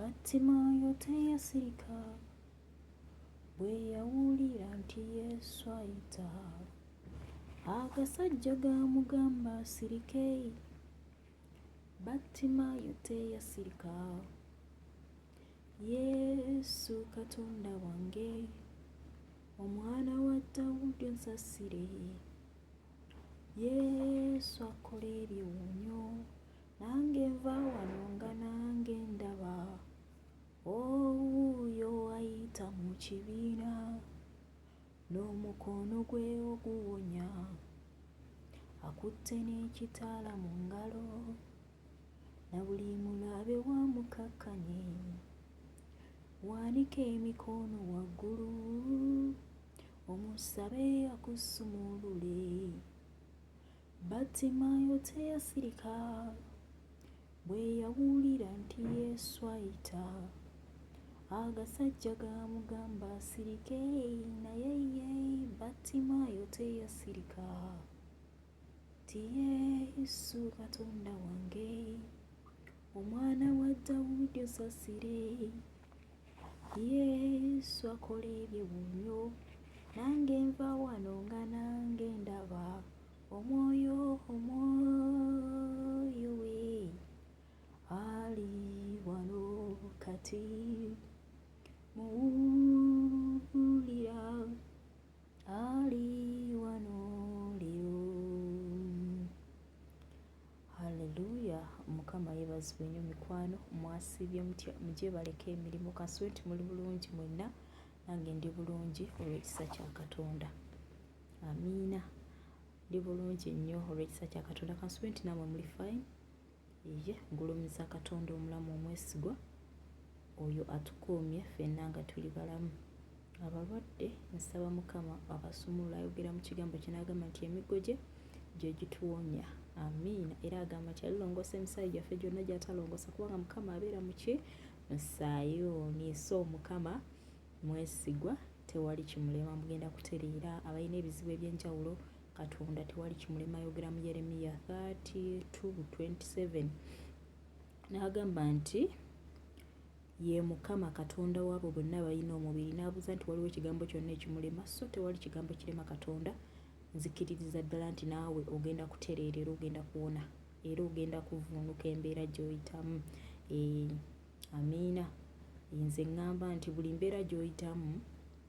Battimaayo teyasirika bwe yawulira nti Yesu ayita. Agasajja gaamugamba asirike, Battimaayo teyasirika. Yesu Katonda wange, omwana wa Dawudi onsasire. Yesu akola ebyewuunyo, nange nva wano nga nange ndaba. Owuuyo ayita mu kibiina n'omukono gwe oguwonya, akutte n'ekitala mu ngalo, na buli mulabe wamukakkanye. Wanika emikono waggulu, omusabe akusumulule. Battimaayo teyasirika bwe yawulira nti Yesu ayita. Agasajja gaamugamba asirike, naye ye Battimaayo teyasirika. Nti Yesu Katonda wange, omwana wa Dawudi osasire. Yesu akola ebyewuunyo, nange nva wano nga nange ndaba omwoyo omwoyo we ali wano kati muwulira ali wano leero. Hallelujah mukama yebazibwe nnyo mikwano mwasiibye mutya mugyebaleko emirimu kansuubire nti muli bulungi mwenna nange ndi bulungi olw'ekisa kya Katonda amiina ndi bulungi nnyo olw'ekisa kya Katonda kansuubire nti namwe muli fine Ye ngulumiza Katonda omulamu omwesigwa, oyo atukuumye ffenna nga tuli balamu. Abalwadde nsaba Mukama abasumulule. Ayogera mu kigambo kye n'agamba nti emiggo gye gye gituwonya. Amiina. Era agamba nti alilongoosa emisaayi gyaffe gyonna gy'atalongoosa kubanga Mukama abeera mu ki? Mu Sayuuni. So Mukama mwesigwa, tewali kimulema. Mugenda kutereera abalina ebizibu eby'enjawulo Katonda tewali kimulema ayogera mu Yeremiya 32:27 n'agamba nti ye Mukama Katonda waabo bonna abalina omubiri n'abuuza nti waliwo ekigambo kyonna ekimulema so tewali kigambo kirema Katonda nzikiririza ddala nti naawe ogenda kutereera era ogenda kuwona era ogenda kuvuunuka embeera gy'oyitamu eh, amiina nze ŋŋamba nti buli mbeera gy'oyitamu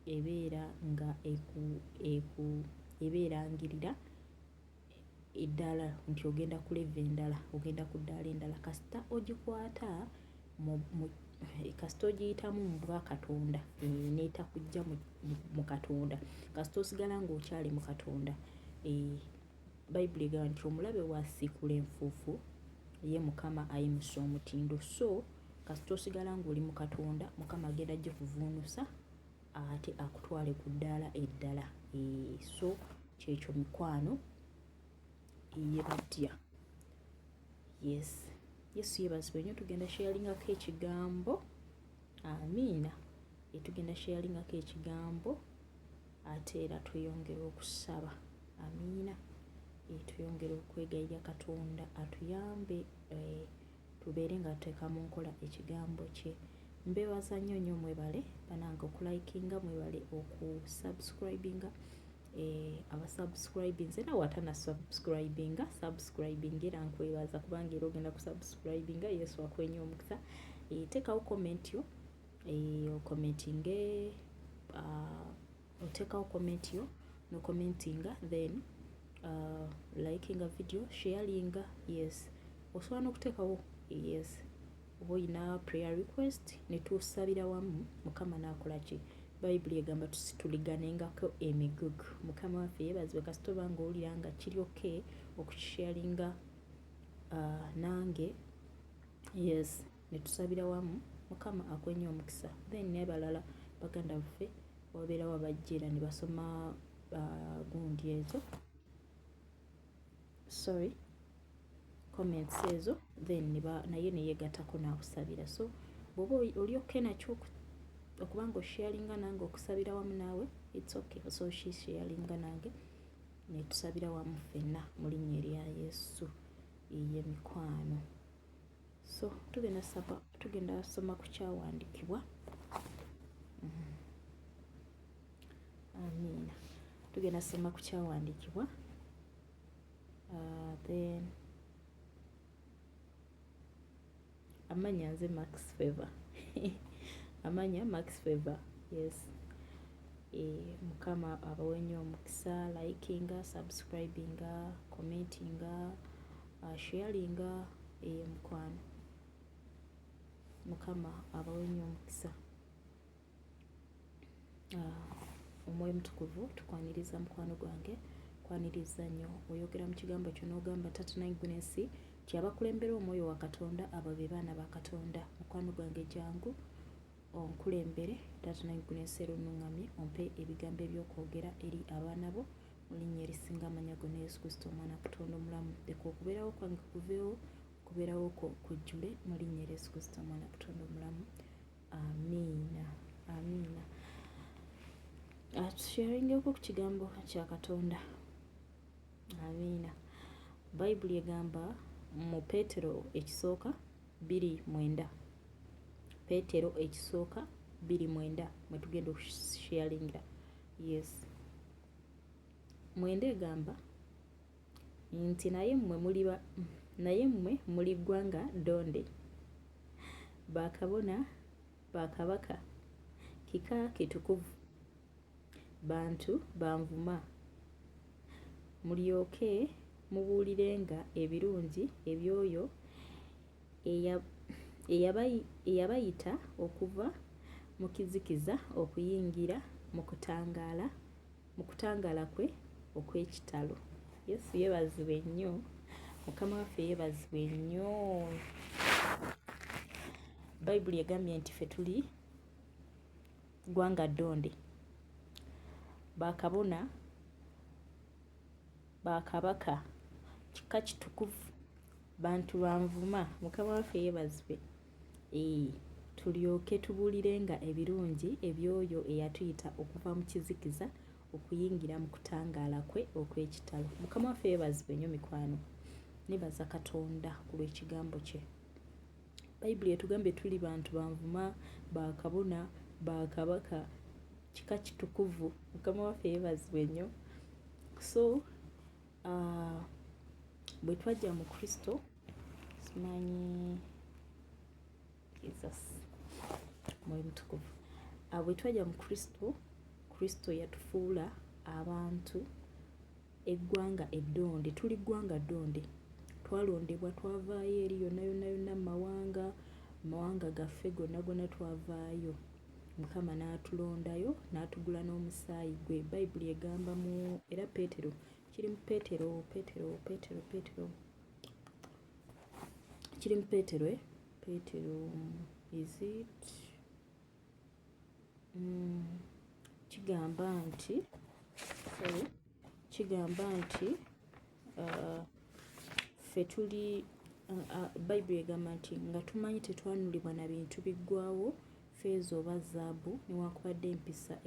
ebeera nga eku, eku, eba erangirira eddaala nti ogenda ku level endala, ogenda ku ddaala endala kasita ogikwata mu, mu, kasita ogiyitamu mu bwakatonda eh, n'etakujja mu, mu Katonda, kasita osigala ng'okyali mu Katonda eh, Bayibuli egamba nti omulabe w'asiikula enfuufu ye Mukama ayimusa omutindo. So kasita osigala ng'oli mu Katonda, Mukama agenda gikuvuunusa ate akutwale ku ddaala eddala. Eh, so kyekyo mikwano ye batya. Yes, Yesu yebazibwe nnyo. Tugenda sharingako ekigambo. Amiina. Eh, tugenda sharingako ekigambo ate era tweyongere okusaba. Amiina. Eh, tweyongere okwegayirira Katonda atuyambe eh, tubeere nga tuteeka mu nkola ekigambo kye. Mbebaza nnyo nnyo mwebale banange okulikinga, mwebale okusubscribinga eh, abasubscribinze nawe atana subscribinga subscribing era nkwebaza kubanga era ogenda kusubscribinga. Yesu akwenye omukisa. Eh, teekawo comment yo eh, okomentinge uh, oteekawo comment yo nokomentinga then likinga video sharinga yes osobola n'okuteekawo yes oba olina prayer request ne tusabira wamu mukama n'akola ki bayibuli egamba tusituliganengako emigugu mukama waffe yeebazibwe kasita oba nga owulira nga kiri okay okukisharinga nange yes ne tusabira wamu mukama akwenye omukisa then n'abalala baganda baffe wabeerawo abajja era ne basoma gundi ezo sorry comments ezo then naye neyegatako n'akusabira so bw'oba oli okay nakyo okuba nga osharinga nange okusabira wamu naawe it's okay so she sharinga nange netusabira wamu ffenna mu linnya erya Yesu ey'emikwano. So tugenda saba, tugenda soma ku kyawandiikibwa. Amiina. Tugenda soma ku kyawandiikibwa. Then amanya nze Max Favor, amanya Max Favor, yes. Mukama abawe nnyo omukisa. Likinga, subscribinga, commentinga, sharinga. Mukwano, Mukama abawe nnyo omukisa. Omwoyo Mutukuvu, tukwaniriza. Mukwano gwange, kwaniriza nnyo. Oyogera mu kigambo kyo n'ogamba, Taata Nine, nti abakulembera Omwoyo wa Katonda, abo be baana ba Katonda. Mukwano gwange, jangu onkulembere, Taata Nine, era onuŋŋamye, ompe ebigambo ebyokwogera eri abaana bo, mu linnya erisinga amanya gonna, Yesu Kristo, Omwana Katonda omulamu. Leka okubeerawo kwange kuveewo, okubeerawo kwo kujjule, mu linnya erya Yesu Kristo, Omwana Katonda omulamu. Amiina, amiina. Tusharingeko ku kigambo kya Katonda. Amiina. Bayibuli egamba mu Peetero ekisooka 2:9, Peetero ekisooka 2:9, mwe tugenda okusharingira. Yes, 9 egamba nti, "Naye mmwe muli ggwanga ddonde, bakabona bakabaka, kika kitukuvu, bantu banvuma, mulyoke mubuulirenga ebirungi ebyoyo eyabayita okuva mu kizikiza okuyingira mu kutangaala kwe okw'ekitalo." Yesu yeebazibwe nnyo. Mukama waffe yeebazibwe nnyo. Bayibuli egambye nti ffe tuli ggwanga ddonde, bakabona bakabaka, kika kitukuvu, bantu banvuma. Mukama waffe yeebazibwe. Tulyoke tubuulirenga ebirungi ebyoyo eyatuyita okuva mu kizikiza okuyingira mu kutangaala kwe okw'ekitalo. Mukama waffe yeebazibwe nnyo. Mikwano, nebaza Katonda ku lw'ekigambo kye. Bayibuli etugambye tuli bantu banvuma, bakabona bakabaka, kika kitukuvu. Mukama waffe yeebazibwe nnyo. So bwe twajja mu Kristo, simanyi, Jesus, Mwoyo Mutukuvu, bwe twajja mu Kristo, Kristo yatufuula abantu, eggwanga eddonde. Tuli ggwanga ddonde, twalondebwa, twavaayo eri yonna yonna yonna mu mawanga, mawanga gaffe gonna gonna twavaayo, Mukama n'atulondayo, n'atugula n'omusaayi gwe. Bayibuli egamba mu era Peetero, kiri mu Peetero, Peetero, Peetero, Peetero, kiri mu Peetero, eh? Peetero, is it? Kigamba nti, sorry, kigamba nti ffe tuli, Bayibuli egamba nti nga tumanyi tetwanulibwa na bintu biggwawo, feeza oba zaabu, newankubadde empisa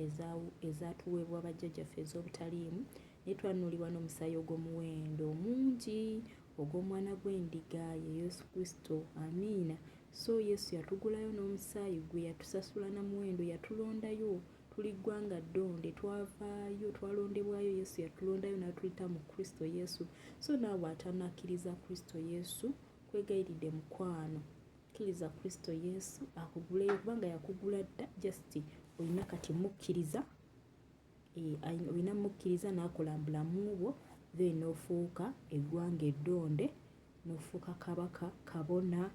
ezatuweebwa bajjajjaffe ez'obutaliimu, naye twanulibwa n'omusaayi ogw'omuwendo omungi ogw'Omwana gw'Endiga, ye Yesu Kristo. Amiina. So Yesu yatugulayo n'omusaayi gwe, yatusasula na muwendo, yatulondayo. Tuli ggwanga ddonde, twavaayo, twalondebwayo. Yesu yatulondayo n'atuyita mu Kristo Yesu. So naawe atanakkiriza Kristo Yesu, kwegayiridde mukwano, kkiriza Kristo Yesu akuguleyo, kubanga yakugula dda. Just olina kati mukkiriza, olina mukkiriza n'akola mu bulamu bwo, then n'ofuuka eggwanga eddonde, n'ofuuka kabaka, kabona,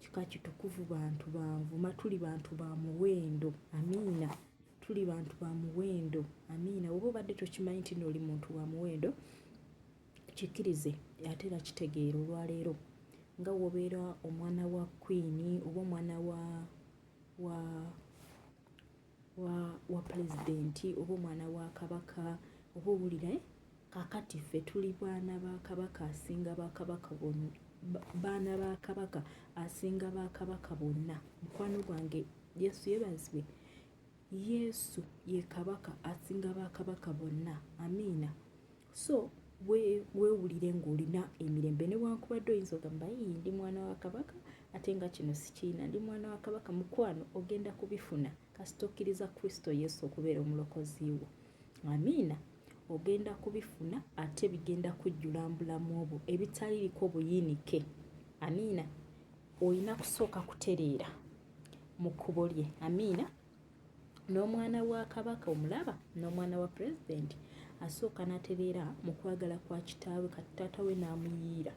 kika kitukuvu, bantu banvuma. Tuli bantu ba muwendo. Amiina. Tuli bantu ba muwendo. Amiina. Oba obadde tokimanyi nti nooli muntu wa muwendo, kikkirize ate era kitegeera olwaleero. Nga wobeera omwana wa queen oba omwana wa pulezidenti oba omwana wa kabaka oba owulira, eh? Kakati ffe tuli baana ba kabaka asinga bakabaka bonna, baana ba kabaka asinga bakabaka bonna. Mukwano gwange, Yesu yeebazibwe. Yesu ye kabaka asinga bakabaka bonna. Amiina. So Weewulire ng'olina emirembe newankubadde oyinza ogamba, "Yii, ndi mwana wa kabaka ate nga kino sikiina." Ndi mwana wa kabaka, mukwano, ogenda kubifuna kasita okkiriza Kristo Yesu okubeera omulokozi wo. Amiina. Ogenda kubifuna ate bigenda kujjula mu bulamu obwo ebitaliiko buyinike. Amiina. Olina kusooka kutereera mu kkubo lye. Amiina. N'omwana wa kabaka omulaba, n'omwana wa pulezidenti asooka n'atereera mu kwagala kwa kitaawe, kati taata we n'amuyiira,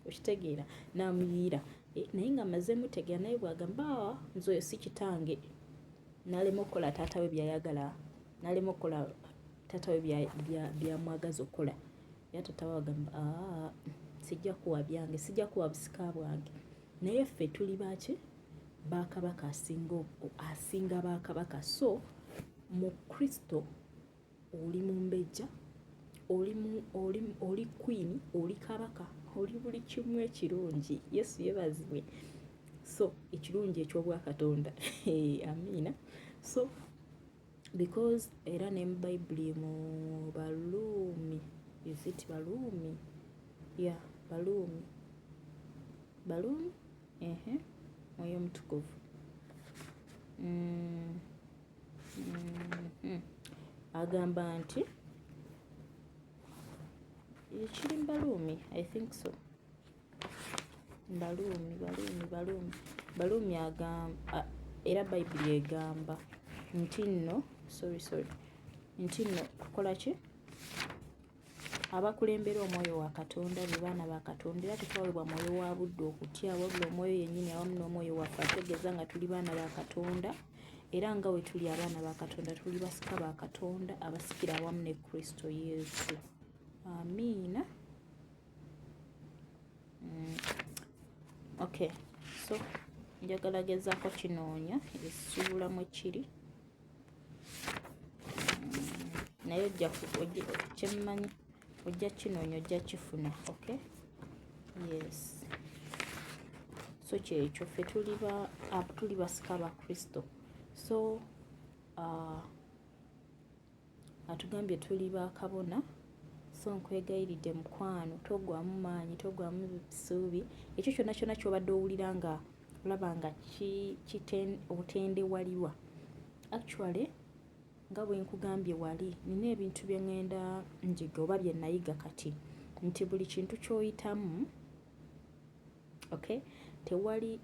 okitegeera, n'amuyiira. Naye nga amaze mutegeera, naye bw'agamba, "Ah, nze oyo si kitange," n'alema okukola taata we by'ayagala, n'alema okukola taata we by'amwagaza okukola, era taata we agamba, "Ah, sijja kuwa byange, sijja kuwa busika bwange." Naye ffe tuli baki? Bakabaka, asinga bakabaka. So mu Kristo oli mumbejja, oli queen, oli kabaka, oli buli kimu ekirungi. Yesu yebazibwe. So ekirungi ekyobwakatonda. Amiina. So because era ne mu Bayibuli, mu Baluumi, is it Baluumi? Ya, Baluumi, Baluumi, ehe, Mwoyo Omutukuvu agamba nti ekiri mu Baluumi, I think so, Baluumi, Baluumi, Baluumi, Baluumi agamba, era Bayibuli egamba nti nno, sorry, sorry, nti nno tukola ki? Abakulembera Omwoyo wa Katonda be baana ba Katonda. Era tetwawebwa mwoyo wa budde okutya, wabula Omwoyo yennyini awamu n'omwoyo waffe ategeeza nga tuli baana ba Katonda. Era nga we tuli abaana ba Katonda, tuli basika ba Katonda, abasikira awamu ne Kristo Yesu. Amiina. Okay, so njagala gezaako kinoonya essuula mwe kiri, naye ojja kyemmanyi ojja kinoonya, ojja kifuna. Okay, yes. So kyekyo, ffe tuli basika ba Kristo. So atugambye tuli bakabona. So nkwegayiridde mukwano, togwamu maanyi, togwamu ssuubi. Ekyo kyonna kyonna kyobadde owulira nga olaba nga otendewalirwa, actually nga bwe nkugambye wali, nina ebintu bye ŋŋenda njiga oba bye nayiga kati nti buli kintu ky'oyitamu, okay, tewali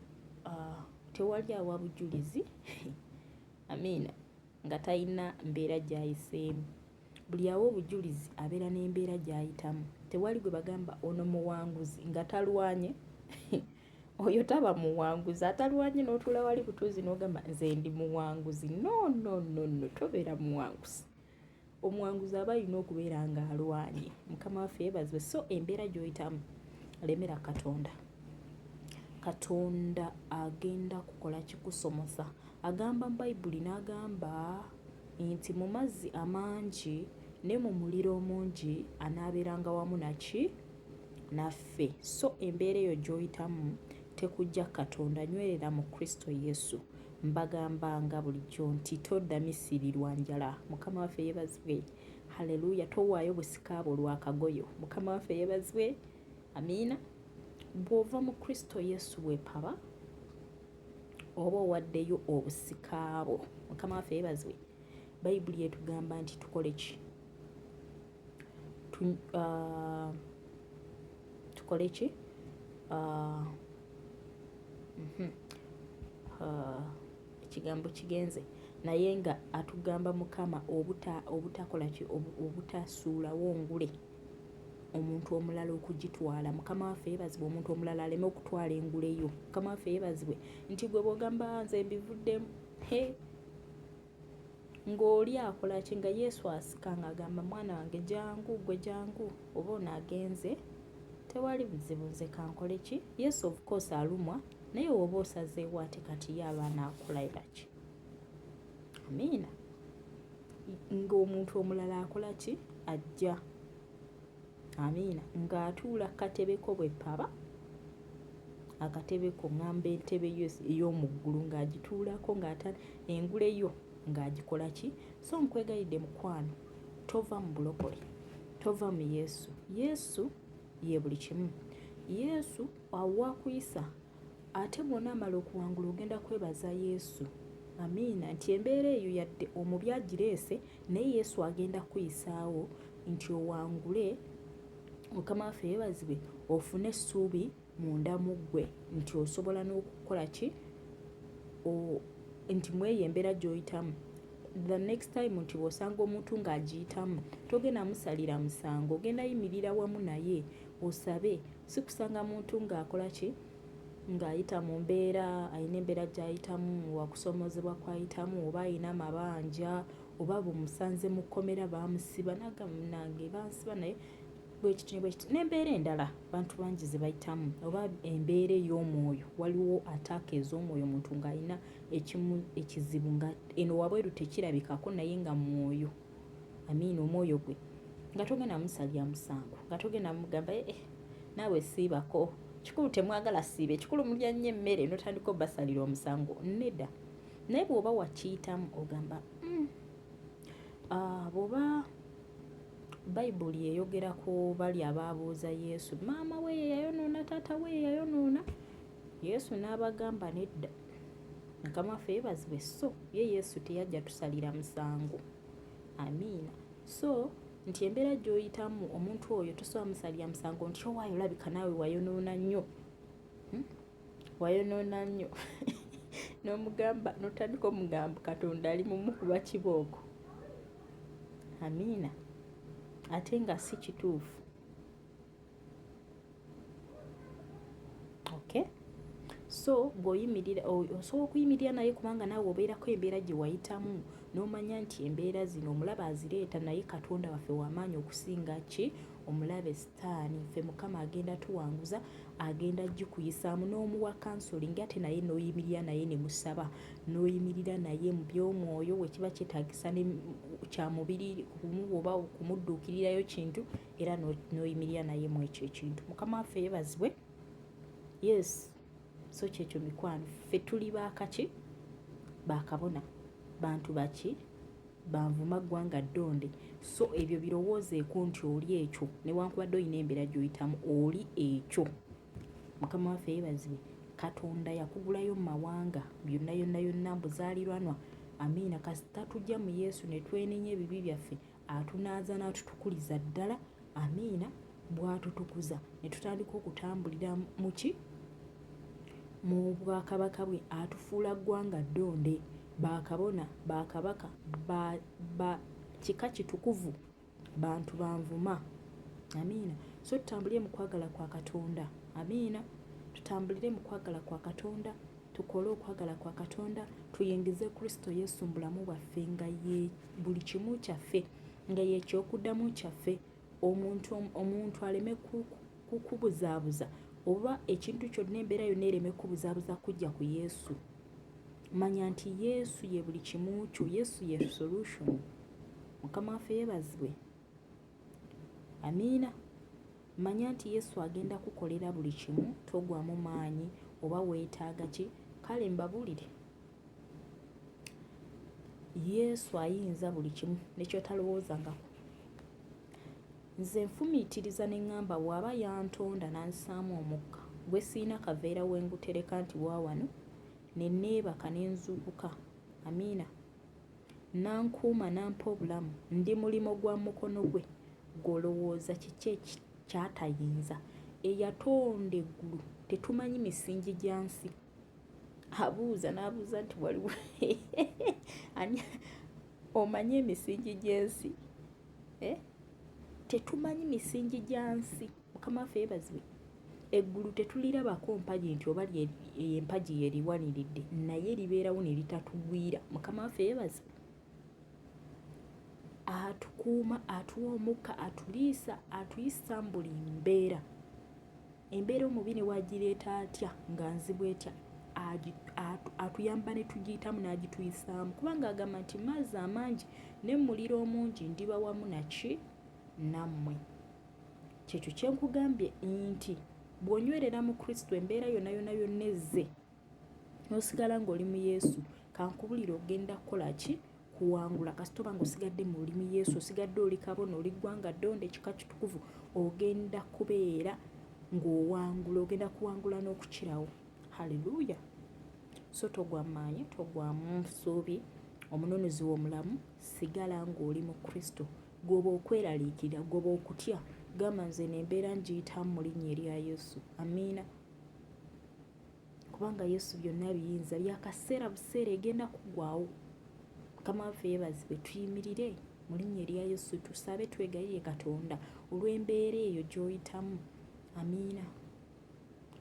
awa bujulizi, amiina, nga talina mbeera gy'ayiseemu. Buli awa obujulizi abeera n'embeera gy'ayitamu. Tewali gwe bagamba ono muwanguzi nga talwanye. Oyo taba muwanguzi atalwanye. N'otuula wali butuuzi n'ogamba, "Nze ndi muwanguzi." No, no, no, no, tobeera muwanguzi. Omuwanguzi aba alina okubeera ng'alwanye. Mukama waffe yeebazibwe. So embeera gy'oyitamu, lemera Katonda. Katonda agenda kukola kikusomosa. Agamba mu Bayibuli n'agamba nti mu mazzi amangi ne mu muliro omungi anaabeeranga wamu naki? Naffe. So embeera eyo gy'oyitamu tekujja Katonda. Nywerera mu Kristo Yesu. Mbagambanga bulijjo nti todda Misiri lwa njala. Mukama waffe yeebazibwe. Haleluya. Towaayo busika bwo lwa kagoyo. Mukama waffe yeebazibwe. Amiina. Bw'ova mu Kristo Yesu bwepaba oba owaddeyo obusika bwo. Mukama waffe yeebazibwe. Bayibuli etugamba nti tukole ki? Tukole ki? Ekigambo kigenze, naye nga atugamba Mukama obutakola ki? Obutasuulawo ngule omuntu omulala okugitwala. Mukama waffe yeebazibwe. Omuntu omulala aleme okutwala engule yo. Mukama waffe yeebazibwe. Nti gwe bw'ogamba, "Nze mbivuddemu," he, ng'oli akola ki? Nga Yesu asika ng'agamba, "Mwana wange jangu, gwe jangu." Oba ono agenze, tewali buzibu, nze kankole ki? Yesu of course alumwa, naye woba osazeewo ate kati ye abaana akolera ki? Amiina. Ng'omuntu omulala akola ki? Ajja, amiina, ng'atuula katebeko bwe paba akatebeko, ŋŋamba entebe yo ey'omu ggulu ng'agituulako, ng'ata engule yo ng'agikola ki? So nkwegayiridde mukwano, tova mu bulokole. Tova mu Yesu. Yesu ye buli kimu. Yesu awo wakuyisa ate bw'onaamala okuwangula ogenda kwebaza Yesu. Amiina nti embeera eyo yadde omubi agireese naye Yesu agenda kukuyisaawo nti owangule Mukama waffe yeebazibwe ofune essuubi munda mu ggwe nti osobola n'okukola ki nti mweyo embeera gy'oyitamu the next time nti bw'osanga omuntu ng'agiyitamu togenda musalira musango ogenda yimirira wamu naye osabe si kusanga muntu ng'akola ki ng'ayita mu mbeera alina embeera gy'ayitamu wakusomoozebwa kw'ayitamu oba alina amabanja oba bumusanze mu kkomera baamusiba nagamba munange bansiba naye bwekiti ne bwekiti n'embeera endala bantu bangi ze bayitamu oba embeera ey'omwoyo waliwo ataaka ez'omwoyo omuntu ng'alina ekimu ekizibu nga eno wabweru tekirabikako naye nga mwoyo amiina omwoyo gwe nga togenda musalira musango nga togenda mugamba eh, eh, naawe siibako kikulu temwagala siiba ekikulu mulya nnyo emmere notandika obasalira omusango nedda naye bw'oba wakiyitamu ogamba mm, ah, bw'oba bayibuli eyogera ku bali abaabuuza yesu maama we ye yayonoona taata we ye yayonoona yesu n'abagamba nedda mukama waffe yebazibwe so ye yesu teyajja tusalira musango amiina so nti embeera gy'oyitamu omuntu oyo tosobola musalira musango nti owaayo olabika naawe wayonoona nnyo hmm? wayonoona nnyo n'omugamba n'otandika omugamba katonda ali mumukuba kibooko amiina ate nga si kituufu okay so bw'oyimirira osobola okuyimirira naye kubanga naawe obeerako embeera gye wayitamu n'omanya nti embeera zino omulabe azireeta naye katonda waffe w'amaanyi okusinga ki omulabe sitaani ffe mukama agenda tuwanguza agenda gikuyisaamu n'omuwa kansolingi ate naye n'oyimirira naye ne musaba n'oyimirira naye mu by'omwoyo wekiba kyetaagisa kya mubiri kumuwa oba okumudduukirirayo kintu era n'oyimirira naye mu ekyo ekintu mukama waffe yebazibwe yes so kyekyo mikwano ffe tuli bakaki bakabona bantu baki banvuma ggwanga ddonde so ebyo birowoozeeko nti oli ekyo newankubadde olina embeera gy'oyitamu oli ekyo mukama waffe yebazibwe katonda yakugulayo mu mawanga byonna yonna yonna mbuzaalirwanwa amiina kasita tujja mu yesu ne twenenya ebibi byaffe atunaaza n'atutukuliza ddala amiina bwatutukuza ne tutandika okutambulira muki mu bwakabaka bwe atufuula ggwanga ddonde bakabona bakabaka ba, ba kika kitukuvu bantu banvuma amiina so tutambulire mu kwagala kwa katonda amiina tutambulire mu kwagala kwa katonda Tukole okwagala kwa Katonda, tuyingize Kristo Yesu mu bulamu bwaffe nga ye buli kimu kyaffe, nga ye ky'okuddamu kyaffe. Omuntu, omuntu aleme kukubuzaabuza oba ekintu kyonna, embeera yonna ereme kukubuzaabuza kujja ku Yesu. Manya nti Yesu ye buli kimu kyo, Yesu ye solution. Mukama waffe yeebazibwe. Amiina. Manya nti Yesu agenda kukolera buli kimu togwamu maanyi oba weetaaga ki kale mbabulire Yesu ayinza buli kimu nekyotalowoozangako. Nze nfumiitiriza ne ŋŋamba bw'aba yantonda n'anzisaamu omukka gwe sirina kaveera we ngutereka nti waawano ne neebaka ne nzuukuka. Amiina. N'ankuuma n'ampa obulamu. Ndi mulimo gwa mukono gwe. Ggwe olowooza kiki ky'atayinza? Eyatonda eggulu tetumanyi misingi gya nsi. Abuuza n'abuuza nti waliwo ani omanyi emisingi gy'ensi? Eh? Tetumanyi misingi gya nsi. Mukama waffe yeebazibwe. Eggulu tetulirabako mpagi nti oba empagi yeriwaniridde naye libeerawo ne litatugwira. Mukama waffe yeebazibwe. Atukuuma, atuwa omukka, atuliisa, atuyisa mu buli mbeera. Embeera omubi ne wagireeta atya nga nzibu etya atuyamba ne tugiyitamu n'agituyisaamu kubanga agamba nti mazzi amangi ne muliro omungi ndiba wamu naki nammwe. Kyekyo kye nkugambye nti bw'onywerera mu Kristo embeera yonna yonna yonna ezze n'osigala ng'oli mu Yesu, kankubulire ogenda kukola ki? Kuwangula kasita oba ng'osigadde mu lulimi Yesu, osigadde oli kabona, oli ggwanga ddonde, ekika kitukuvu, ogenda kubeera ng'owangula, ogenda kuwangula n'okukirawo. Haleluya! So togwa maanyi, togwamu ssuubi, omununuzi w'omulamu, sigala ng'oli mu Kristo. Goba okweraliikirira, goba okutya, gamba nze eno embeera ngiyitamu mu linnya erya Yesu. Amiina. Kubanga Yesu byonna abiyinza, byakaseera buseera egenda kuggwawo. Mukama waffe yeebazibwe, tuyimirire mu linnya erya Yesu, tusabe twegayirire Katonda olw'embeera eyo gy'oyitamu. Amiina.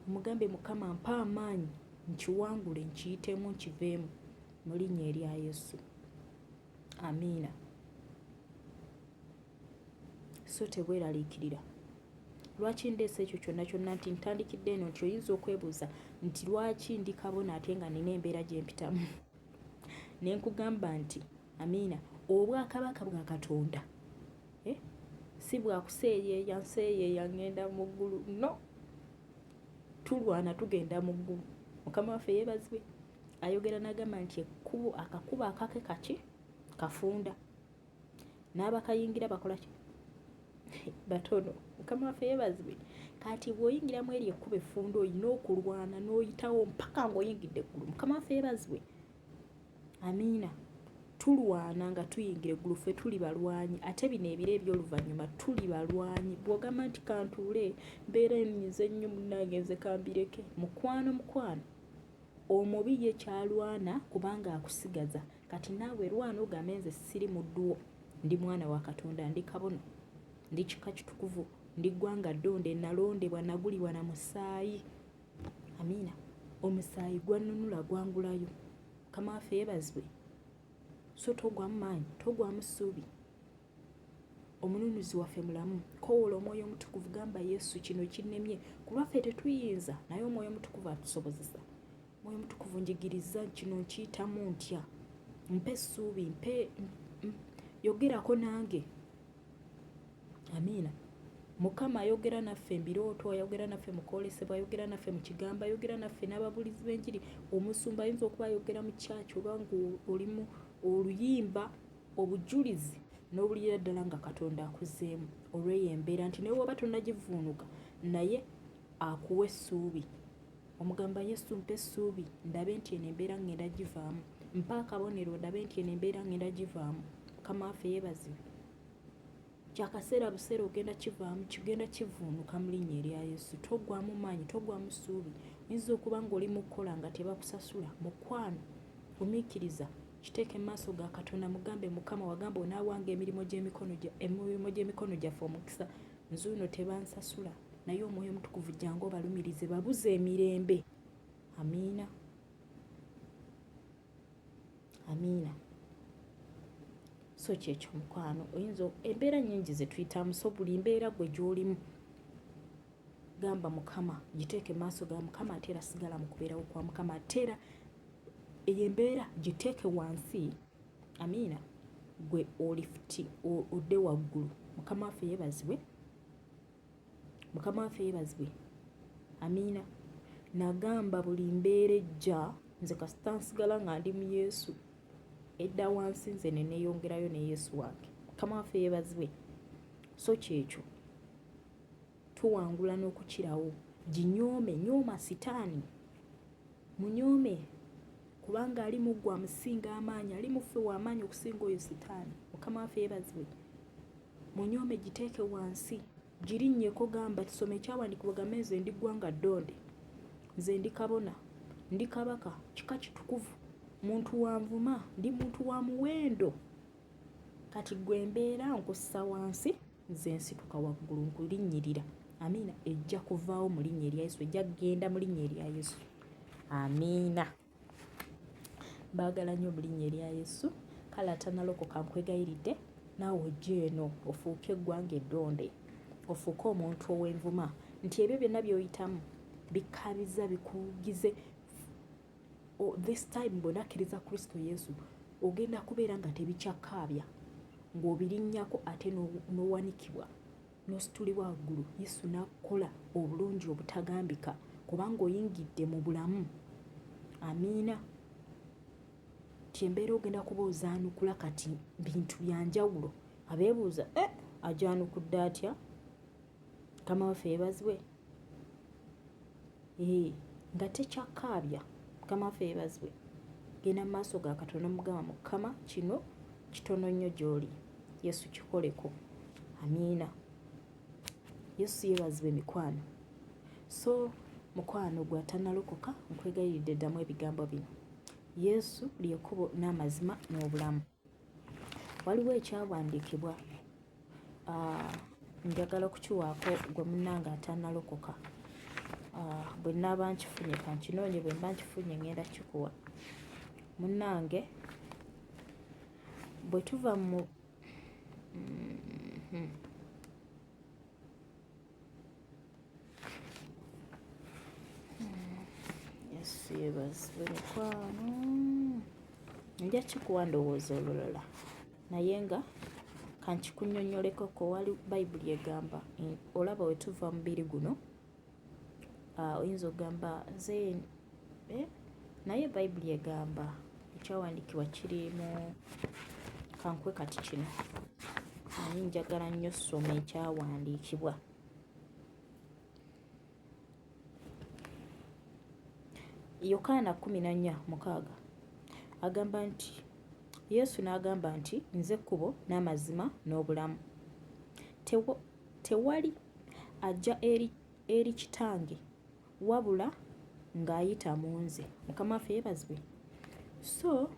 Omugambe Mukama mpa amaanyi nkiwangule, nkiyitemu, nkiveemu mu linnya erya Yesu. Amiina. So tebweraliikirira. Lwaki ndeese ekyo kyonna kyonna nti ntandikidde eno nti oyinza okwebuuza nti lwaki ndi kabona ate nga nina embeera gye mpitamu. Ne nkugamba nti amiina, obwakabaka bwa Katonda eh, si bwa kuseeyeeya nseeyeeya ngenda mu ggulu. No, tulwana tugenda mu ggulu. Mukama waffe yeebazibwe. Ayogera n'agamba nti ekkubo akakubo akake kaki kafunda. N'abakayingira bakola ki? Batono. Mukama waffe yeebazibwe. Kati bw'oyingiramu eryo ekkubo effunda olina okulwana n'oyitawo mpaka ng'oyingidde eggulu. Mukama waffe yeebazibwe. Amiina. Tulwana nga tuyingira eggulu, ffe tuli balwanyi. Ate bino ebiro eby'oluvannyuma tuli balwanyi. Bw'ogamba nti kantuule mbeera ennyize nnyo munnange nze kambireke. Mukwano mukwano omubi ye kyalwana kubanga akusigaza. Kati naawe lwana ogambe nze siri muddu wo, ndi mwana wa Katonda, ndi kabona, ndi kika kitukuvu, ndi ggwanga ddonde, nalondebwa, nagulibwa na musaayi. Amiina. Omusaayi gwannunula gwangulayo. Mukama waffe yeebazibwe. So togwamu maanyi, togwamu ssuubi. Omununuzi waffe mulamu. Kowoola Omwoyo Omutukuvu, gamba Yesu kino kinnemye. Ku lwaffe tetuyinza, naye Omwoyo Omutukuvu atusobozesa. Mwoyo Mutukuvu njigiriza kino nkiyitamu ntya, mpa essuubi, mpe yogerako nange. Amiina. Mukama ayogera naffe mbirooto, ayogera naffe mu kwolesebwa, ayogera naffe mu kigambo, ayogera naffe n'ababuulizi b'enjiri. Omusumba ayinza okuba ayogera mu kyaki oba ng'olimu oluyimba obujulizi n'owulirira ddala nga Katonda akuzzeemu olw'eyo embeera nti naye woba tonnagivuunuka naye akuwa essuubi. Omugamba Yesu mpa essuubi ndabe nti eno embeera ngenda givaamu, mpa akabonero ndabe nti eno embeera ngenda givaamu. Mukama waffe yeebazibwe. Kyakaseera buseera ogenda kivaamu, kigenda kivuunuka mu linnya erya Yesu. Toggwamu maanyi, toggwamu ssuubi. Oyinza okuba ng'oli mu kukola nga tebakusasula. Mukwano, gumiikiriza, kiteeke mu maaso ga Katonda, mugambe Mukama wagamba onaawanga emirimu gy'emikono gyaffe omukisa. Nzuuno tebansasula. Naye Omwoyo Omutukuvu jangu obalumirize babuze emirembe. Amiina. Amiina. So kyekyo mukwano, oyinza embeera nyingi ze tuyitamu, so buli mbeera gwe gy'olimu gamba Mukama, giteeke maaso ga Mukama, ate era sigala mu kubeerawo kwa Mukama, ate era eyo embeera giteeke wansi. Amiina. Gwe olifuti odde waggulu. Mukama waffe yeebazibwe. Mukama waffe yeebazibwe. Amiina. Nagamba buli mbeera ejja nze kasita nsigala nga ndi mu Yesu, edda wansi nze ne neeyongerayo ne Yesu wange. Mukama waffe yeebazibwe. So kyekyo, tuwangula n'okukirawo. Ginyoome, nyooma sitaani, munyoome, kubanga ali mu ggwe amusinga amaanyi, ali mu ffe w'amaanyi okusinga oyo sitaani. Mukama waffe yeebazibwe. Munyoome, giteeke wansi, girinnyeko, gamba tusome ekyawandiikibwa ogambe nze ndi ggwanga ddonde, nze ndi kabona, ndi kabaka, kika kitukuvu, muntu wa nvuma, ndi muntu wa muwendo. Kati ggwe embeera nkussa wansi, nze nsituka waggulu nkulinnyirira. Amiina. Ejja kuvaawo mu linnya erya Yesu, ejja kugenda mu linnya erya Yesu. Amiina. Mbaagala nnyo mu linnya erya Yesu. Kale atanalokoka nkwegayiridde naawe ojje eno ofuuke eggwanga eddonde, ofuuke omuntu ow'envuma, nti ebyo byonna by'oyitamu bikabiza bikugize. This time bw'onakkiriza Kristo Yesu ogenda kubeera nga tebikyakaabya, ng'obirinnyako ate n'owanikibwa n'ositulibwa waggulu, Yesu n'akukola obulungi obutagambika, kubanga oyingidde mu bulamu. Amiina. Nti embeera ogenda kuba ozaanukula kati bintu bya njawulo. Abeebuuza, eh, agyanukudde atya? Mukama waffe yeebazibwe. Ee, nga tekyakaabya. Mukama waffe yeebazibwe. Genda mu maaso ga Katonda omugamba, Mukama, kino kitono nnyo gy'oli. Yesu kikoleko. Amiina. Yesu yeebazibwe mikwano. So mukwano gwe atanalokoka nkwegayiridde ddamu ebigambo bino. Yesu ly'ekkubo n'amazima n'obulamu. Waliwo ekyawandiikibwa ah, njagala okukiwaako gwe munnange atanalokoka. Ah, bwe nnaaba nkifunye kankinoonye, bwe mba nkifunye ngenda kikuwa. Munnange bwe tuva mu mm-hmm. Yesu yebazibwe mikwano. Nja kikuwa ndowooza olulala naye nga kankikunyonyoleko ko wali bayibuli egamba olaba wetuva mubiri guno ah, oyinza okugamba nze eh? Naye bayibuli egamba ekyawandiikibwa kiri mu kankwe kati kino naye njagala nnyo soma ekyawandiikibwa. Yokaana 14:6 agamba nti Yesu n'agamba nti nze kkubo n'amazima n'obulamu. Tewali ajja eri, eri kitange wabula ng'ayita mu nze. Mukama waffe yeebazibwe. So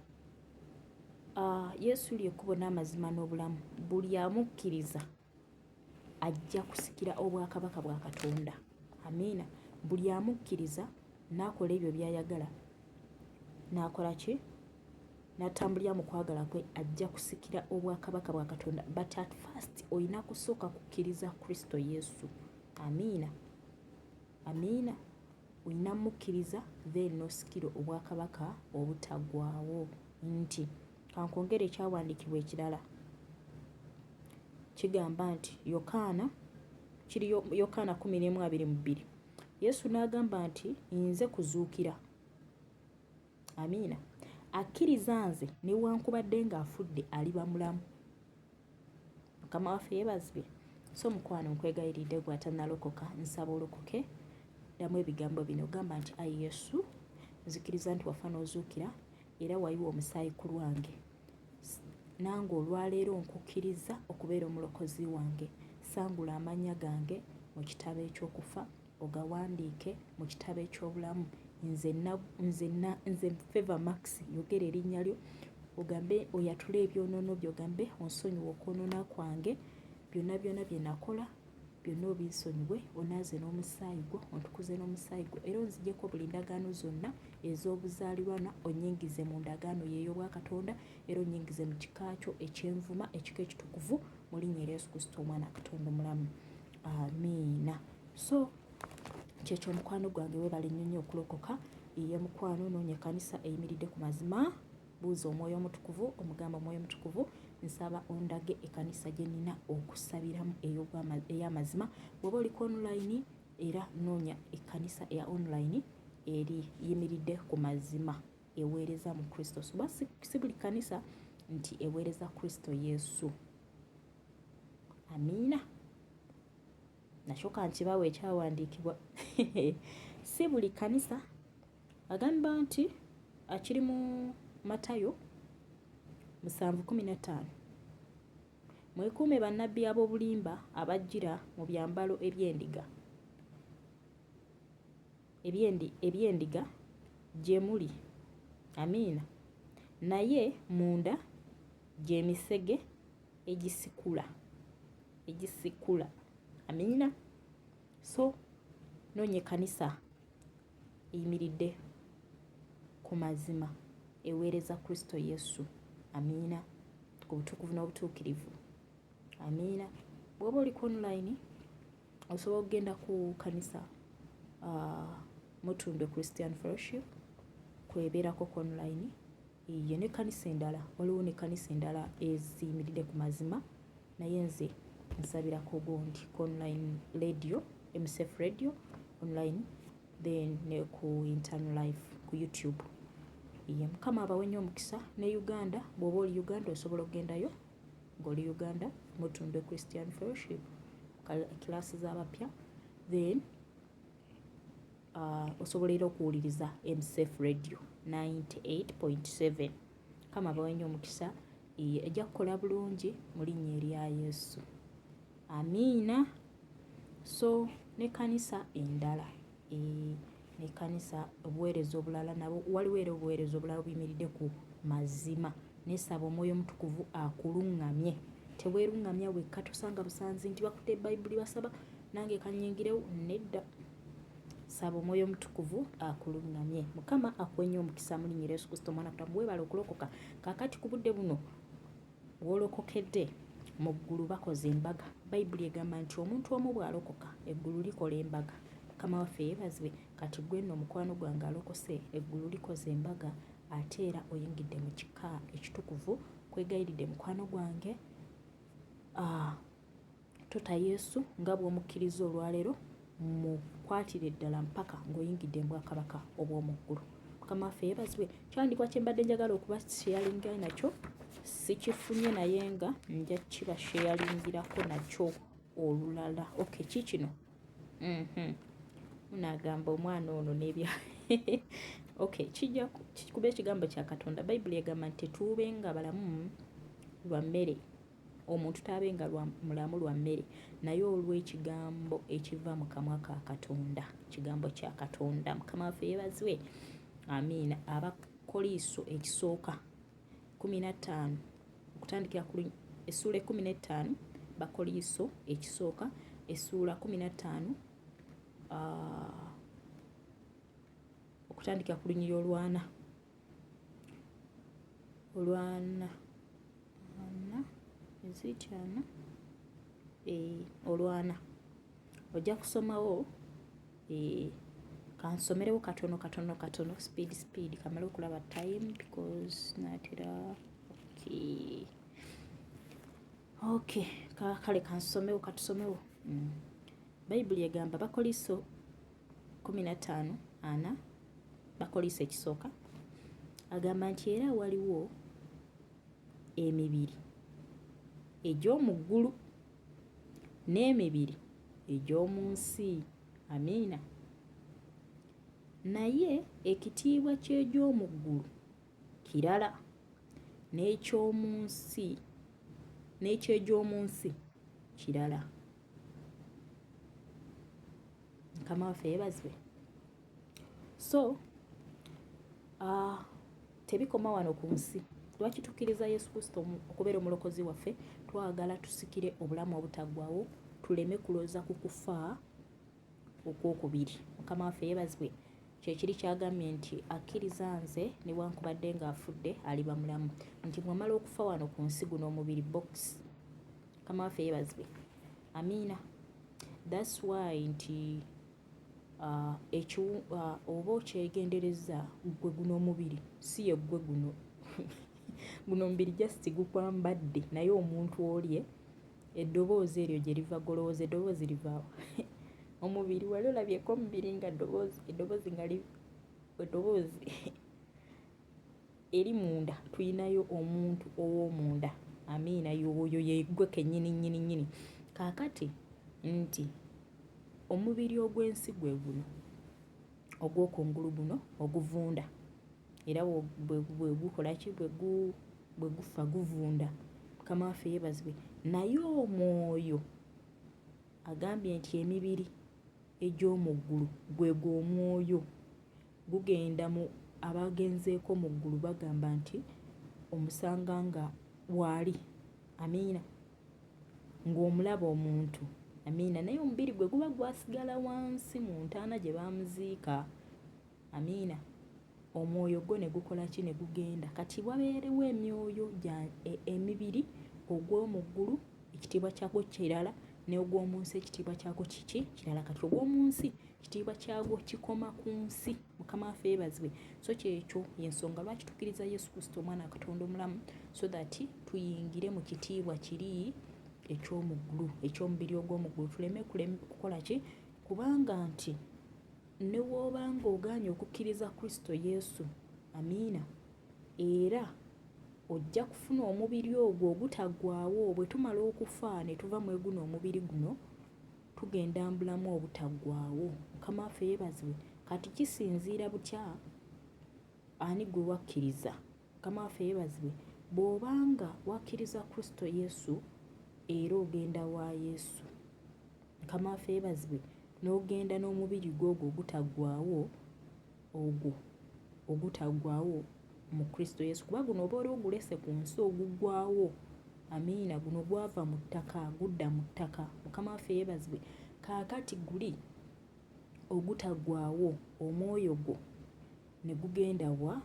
Yesu ly'ekkubo n'amazima n'obulamu. Buli amukkiriza ajja kusikira obwakabaka bwa Katonda. Amiina. Buli amukkiriza n'akola ebyo by'ayagala n'akola ki? N'atambulira mu kwagala kwe ajja kusikira obwakabaka bwa Katonda. But at first olina kusooka kukkiriza Kristo Yesu. Amiina. Amiina. Olina mukkiriza then n'osikira obwakabaka obutaggwaawo. Nti kankwongere ekyawandiikibwa ekirala kigamba nti Yokaana kiri Yokaana 11:22 Yesu n'agamba nti nze kuzuukira. Amiina. Akkiriza nze newankubadde ng'afudde aliba mulamu. Mukama waffe yebazibwe. So mukwano nkwegayiridde gwe atanalokoka nsaba olokoke ddamu ebigambo bino gamba nti ayi Yesu nzikiriza nti wafa n'ozuukira era wayiwa omusaayi ku lwange nange olwaleero nkukkiriza okubeera omulokozi wange sangula amannya gange mu kitabo eky'okufa ogawandiike mu kitabo eky'obulamu nze nze nze Favor Max yogera erinnya lyo ogambe oyatule ebyonoono byo ogambe onsonyiwe okwonoona kwange byonna byonna bye nakola byonna obinsonyiwe onaaze n'omusaayi gwo ontukuze n'omusaayi gwo era onzigyeko buli ndagaano zonna ez'obuzaalirwana onyingize mu ndagaano yo ey'obwakatonda era onyingize mu kika kyo eky'envuma ekika ekitukuvu mu linnya erya Yesu Kristo omwana Katonda omulamu amiina. So kyekyo mukwano gwange webale nnyo nnyo okulokoka. Iye mukwano noonya ekkanisa eyimiridde ku mazima, buuza omwoyo omutukuvu omugamba omwoyo omutukuvu nsaba ondage ekkanisa gye nnina okusabiramu ey'amazima. Bw'oba oli ku online era noonya ekkanisa eya online eri yimiridde ku mazima eweereza mu Kristo. Suba si buli kkanisa nti eweereza Kristo Yesu. Amiina. Nakyo kankibawe ekyawandiikibwa si buli kkanisa agamba nti akiri mu Matayo 7:15 mwekuume bannabbi ab'obulimba abajjira mu byambalo eby'endiga eby'endiga gye muli amiina naye munda gy'emisege egisikula egisikula amiina so noonya ekkanisa eyimiridde ku mazima eweereza kristo yesu amiina ku butukuvu n'obutuukirivu amiina bw'oba oli ku online osobola okugenda ku kanisa mutundwe christian fellowship kwebeerako ku online Ye n'ekkanisa endala, waliwo n'ekkanisa endala eziyimiridde ku mazima, naye nze nsabira ku gundi ku online radio, MSF radio online, then ne ku internal life ku YouTube. Ye Mukama abawe nnyo omukisa. Ne Uganda, bw'oba oli Uganda osobola okugendayo ng'oli Uganda, Mutundwe Christian Fellowship, kilaasi z'abapya, then osobola era okuwuliriza MCF Radio 98.7. Mukama abawe nnyo omukisa. Ejja kukola bulungi mu linnya erya Yesu, amiina. So n'ekkanisa endala, n'ekkanisa, obuweereza obulala nabo waliwo, era obuweereza obulala buyimiridde ku mazima. Nesaba Omwoyo Omutukuvu akuluŋŋamye, teweeruŋŋamya wekka. Tosanga busanzi nti bakutte Bayibuli basaba, nange kanyingirewo. Nedda, saba Omwoyo Omutukuvu akuluŋŋamye. Mukama akuwe nnyo omukisa mu linnya erya Yesu Kristo omwana Katonda. Weebale okulokoka. Kaakati ku budde buno w'olokokedde, mu ggulu bakoze embaga. Bayibuli egamba nti omuntu omu bw'alokoka, eggulu likola embaga. Mukama waffe yeebazibwe. Kati gwe nno omukwano gwange alokose, eggulu likoze embaga, ate era oyingidde mu kika ekitukuvu. Kwegayiridde mukwano gwange, tota Yesu nga bw'omukkiriza olwaleero, mukwatire ddala mpaka ng'oyingidde mu bwakabaka obw'omu ggulu. Mukama waffe yeebazibwe. Kyandikwa kye mbadde njagala okuba sharinga nakyo sikifunye, naye nga nja kiba sharingirako nakyo olulala. Okay, kikino. Munaagamba omwana ono nebya. Okay, kijja kuba ekigambo kya Katonda. Bayibuli egamba nti tetuubenga balamu lwa mmere, omuntu taabenga mulamu lwa mmere, naye olw'ekigambo ekiva mu kamwa ka Katonda, kigambo kya Katonda. Mukama waffe yeebazibwe, amiina. Abakoliiso ekisooka 15, okutandikira ku essuula 15, Bakoliiso ekisooka essuula 15, okutandikira ku lunyiri olwana olwana ana ezikyana olwana, ojja kusomawo. Kansomerewo katono katono katono, speed speed, kamale okulaba time because natera. Okay, kale kansomewo, katusomewo. Bayibuli egamba, Bakoliso 15:4, Bakoliso ekisooka, agamba nti era waliwo emibiri egy'omu ggulu n'emibiri egy'omu nsi. Amiina. Naye ekitiibwa ky'egy'omu ggulu kirala, n'eky'omu nsi, n'eky'egy'omu nsi kirala. Mukama waffe yeebazibwe. So tebikoma wano ku nsi. Lwaki tukkiriza Yesu Kristo okubeera omulokozi waffe? Twagala tusikire obulamu obutaggwawo, tuleme kulooza ku kufa okwokubiri. Mukama waffe yeebazibwe. Kyekiri kyagambye nti akkiriza nze, newankubadde ng'afudde, aliba mulamu. Nti bw'omala okufa wano ku nsi, guno omubiri box. Mukama waffe yeebazibwe, amiina. That's why nti oba okyegendereza gwe, guno omubiri si ye ggwe. Guno omubiri just gukwambadde, naye omuntu olye eddoboozi eryo gye liva, golowooza eddoboozi livaawo omubiri. Wali olabyeko omubiri nga ddoboozi, eddoboozi nga eddoboozi eri munda? Tulinayo omuntu ow'omunda, amiina. Yoyo yeggwe kennyini nnyini nnyini. Kaakati nti omubiri ogw'ensi gwe guno ogw'okungulu, guno oguvunda, era bwe gukola ki, bwe gufa guvunda. Mukama waffe yeebazibwe. Naye omwoyo agambye nti emibiri egy'omu ggulu gwe gw'omwoyo gugenda mu abagenzeeko mu ggulu, bagamba nti omusanga nga waali, amiina, ng'omulaba omuntu, amiina, naye omubiri gwe guba gwasigala wansi mu ntaana gye baamuziika, amiina. Omwoyo gwo ne gukola ki? Ne gugenda. Kati wabeerewo emyoyo gya emibiri, ogw'omu ggulu ekitiibwa kyagwo kirala, n'ogw'omu nsi ekitiibwa kyagwo kiki? Kirala. Kati ogw'omu nsi kitiibwa kyagwo kikoma ku nsi. Mukama waffe yeebazibwe. So kyekyo yensonga lwaki tukkiriza Yesu Kristo omwana wa Katonda omulamu, so that tuyingire mu kitiibwa kiri eky'omu ggulu, eky'omubiri ogw'omu ggulu, tuleme kukola ki? Kubanga nti ne bw'obanga ogaanye okukkiriza Kristo Yesu, amiina. Era ojja kufuna omubiri ogwo ogutaggwaawo. Bwe tumala okufa ne tuva mu guno omubiri guno, tugenda mu bulamu obutaggwaawo. Mukama waffe yeebazibwe. Kati kisinziira butya ani gwe wakkiriza. Mukama waffe yeebazibwe. Bw'oba nga wakkiriza Kristo Yesu, era ogenda wa Yesu. Mukama waffe yeebazibwe. N'ogenda n'omubiri gwo ogwo ogutaggwaawo, ogwo ogutaggwaawo mu Kristo Yesu. Kuba guno oba oli ogulese ku nsi oguggwaawo. Amiina. Guno gwava mu ttaka, gudda mu ttaka. Mukama waffe yeebazibwe. Kaakati guli ogutaggwaawo, omwoyo gwo ne gugenda wa?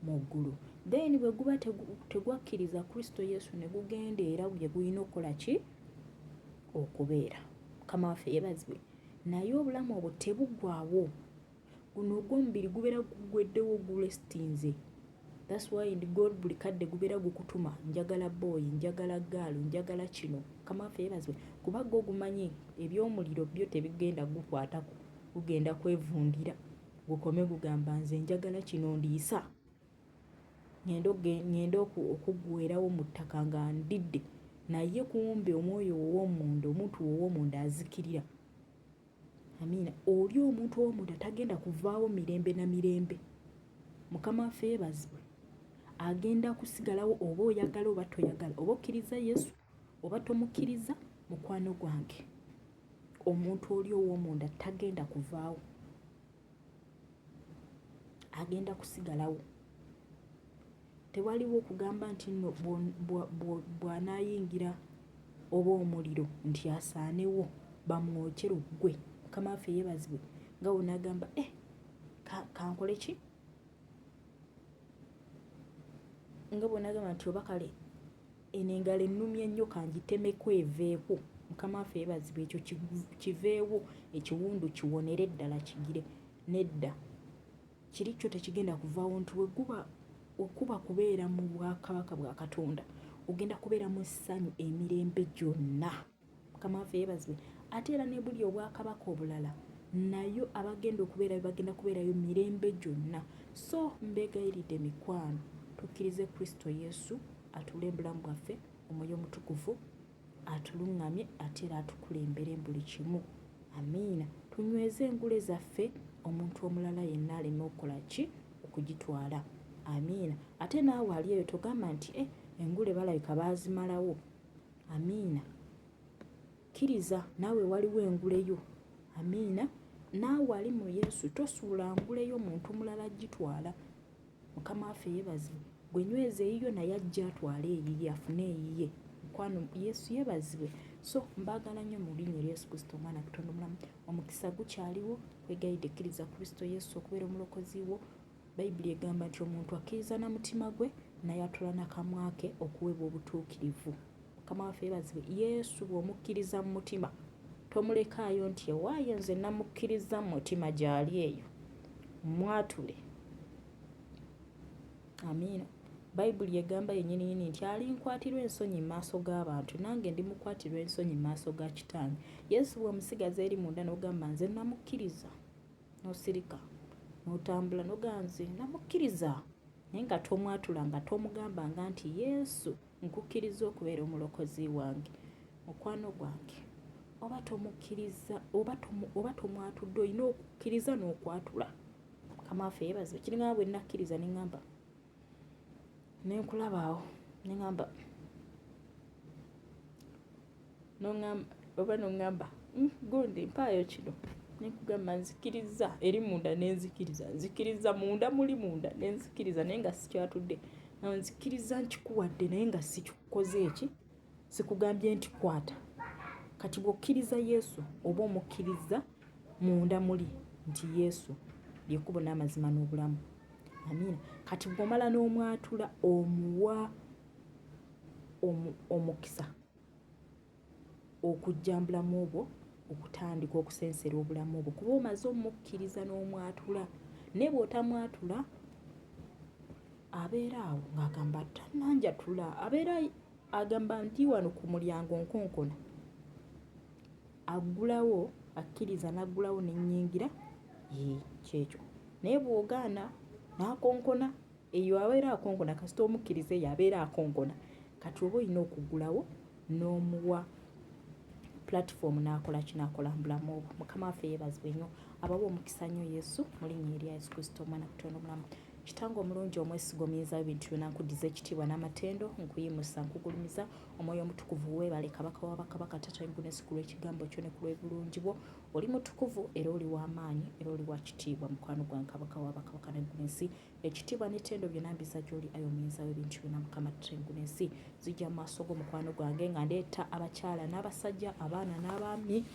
Mu ggulu. Then bwe guba tegwakkiriza Kristo Yesu ne gugenda era gye gulina okukola ki? Okubeera. Mukama waffe yeebazibwe. Naye obulamu obwo tebuggwaawo. Guno ogw'omubiri gubeera guggweddewo gulesitinze. That's why ndi God buli kadde gubeera gukutuma njagala boy, njagala girl, njagala kino. Mukama waffe yeebazibwe. Kuba gwo gumanyi eby'omuliro byo tebigenda kugukwatako, gugenda kwevundira gukome gugamba nze njagala kino ndiisa. Ngende okuggwerawo mu ttaka nga ndidde. Naye kumbe omwoyo ow'omunda, omuntu ow'omunda azikirira. Amiina. Oli omuntu ow'omunda tagenda kuvaawo mirembe na mirembe. Mukama waffe yeebazibwe. Agenda kusigalawo oba oyagala oba toyagala, oba okkiriza Yesu oba tomukkiriza, mukwano gwange. Omuntu oli ow'omunda tagenda kuvaawo. Agenda kusigalawo. Tewaliwo okugamba nti nno bw'anaayingira oba omuliro nti asaanewo bamwokye luggwe. Mukama waffe yeebazibwe. Nga bw'onaagamba eh, kankole ki? Nga bw'onaagamba nti oba kale eno engalo ennumye nnyo kangitemeko eveeko. Mukama waffe yeebazibwe, ekyo kiveewo, ekiwundu kiwonere ddala kigire. Nedda. Kiri kyo tekigenda kuvaawo nti weguba okuba kubeera mu bwakabaka bwa Katonda, ogenda kubeera mu ssanyu emirembe gyonna. Mukama waffe yeebazibwe. Ate era ne buli obwakabaka obulala nayo abagenda okubeerayo bagenda kubeerayo mirembe gyonna. So mbeegayiridde mikwano, tukkirize Kristo Yesu atuule mu bulamu bwaffe, Omwoyo Omutukuvu atuluŋŋamye ate era atukulembere buli kimu. Amiina. Tunyweze engule zaffe omuntu omulala yenna aleme okukola ki? Okugitwala. Amiina. Ate naawe ali eyo togamba nti eh, engule balabika baazimalawo. Amiina. Kkiriza naawe waliwo engule yo. Amiina. Naawe ali mu Yesu tosuula ngule yo muntu mulala gitwala. Mukama waffe yeebazibwe. Gwe nyweza eyiyo naye ajja atwale eyiye afune eyiye. Mukwano Yesu yeebazibwe. So mbaagala nnyo mu linnya erya Yesu Kristo omwana Katonda omulamu. Omukisa gukyaliwo kwegayidde kkiriza Kristo Yesu okubeera omulokozi wo. Bayibuli egamba nti omuntu akkiriza na mutima gwe n'ayatula na kamwa ke okuweebwa obutuukirivu. Mukama waffe yeebazibwe. Yesu bw'omukkiriza mu mutima tomulekaayo nti ewaaye nze namukkiriza mu mutima gy'ali eyo. Mwatule. Amiina. Bayibuli egamba yennyininyini nti alinkwatirwa ensonyi mu maaso g'abantu nange ndimukwatirwa ensonyi mu maaso ga kitange. Yesu bw'omusigaza eri munda n'ogamba nze namukkiriza n'osirika n'otambula n'ogamba nze namukkiriza naye nga tomwatula nga tomugambanga nti Yesu nkukkiriza okubeera omulokozi wange mukwano gwange oba tomukkiriza oba tomwatudde olina okukkiriza n'okwatula. Mukama waffe yeebazibwe. Kiringa bwe nakkiriza ne ŋŋamba ne nkulaba awo ne ŋŋamba oba noŋŋamba gundi mpaayo kino ne nkugamba nzikiriza eri munda ne nzikiriza nzikiriza munda muli munda ne nzikiriza naye nga sikyatudde nzikiriza nkikuwadde naye nga sikikukoze eki sikugambye nti kwata. Kati bw'okkiriza Yesu oba omukkiriza munda muli nti Yesu lyekkubo n'amazima n'obulamu. Amiina. Kati bw'omala n'omwatula omuwa omukisa okujja mu bulamu bwo okutandika okusensera obulamu bwo kuba omaze omukkiriza n'omwatula naye bw'otamwatula abeera awo ng'agamba tannanjatula abeera agamba nti wano ku mulyango nkonkona aggulawo akkiriza n'aggulawo ne nnyingira yee kyekyo naye bw'ogaana n'akonkona. Eyo abeera akonkona, kasita omukkiriza eyo abeera akonkona. Kati oba olina okuggulawo n'omuwa platform n'akola ki, n'akola mu bulamu obwo. Mukama waffe yeebazibwe nnyo, abawa omukisa nnyo Yesu mu linnya erya Yesu Kristo omwana Katonda omulamu. Kitange omulungi omwesiga omuyinza w'ebintu byonna, nkuddiza ekitiibwa n'amatendo, nkuyimusa, nkugulumiza. Omwoyo Omutukuvu weebale, Kabaka wa bakabaka, Taata w'eggulu n'ensi, ku lw'ekigambo kyo ne ku lw'obulungi bwo. Oli mutukuvu era oli w'amaanyi era oli wa kitiibwa, mukwano gwange, Kabaka wa bakabaka n'eggulu n'ensi. Ekitiibwa n'ettendo byonna mbiza gy'oli, ayi Omuyinza w'ebintu byonna, Mukama Taata w'eggulu n'ensi. Nzija mu maaso go, mukwano gwange, nga ndeeta abakyala n'abasajja, abaana n'abaami,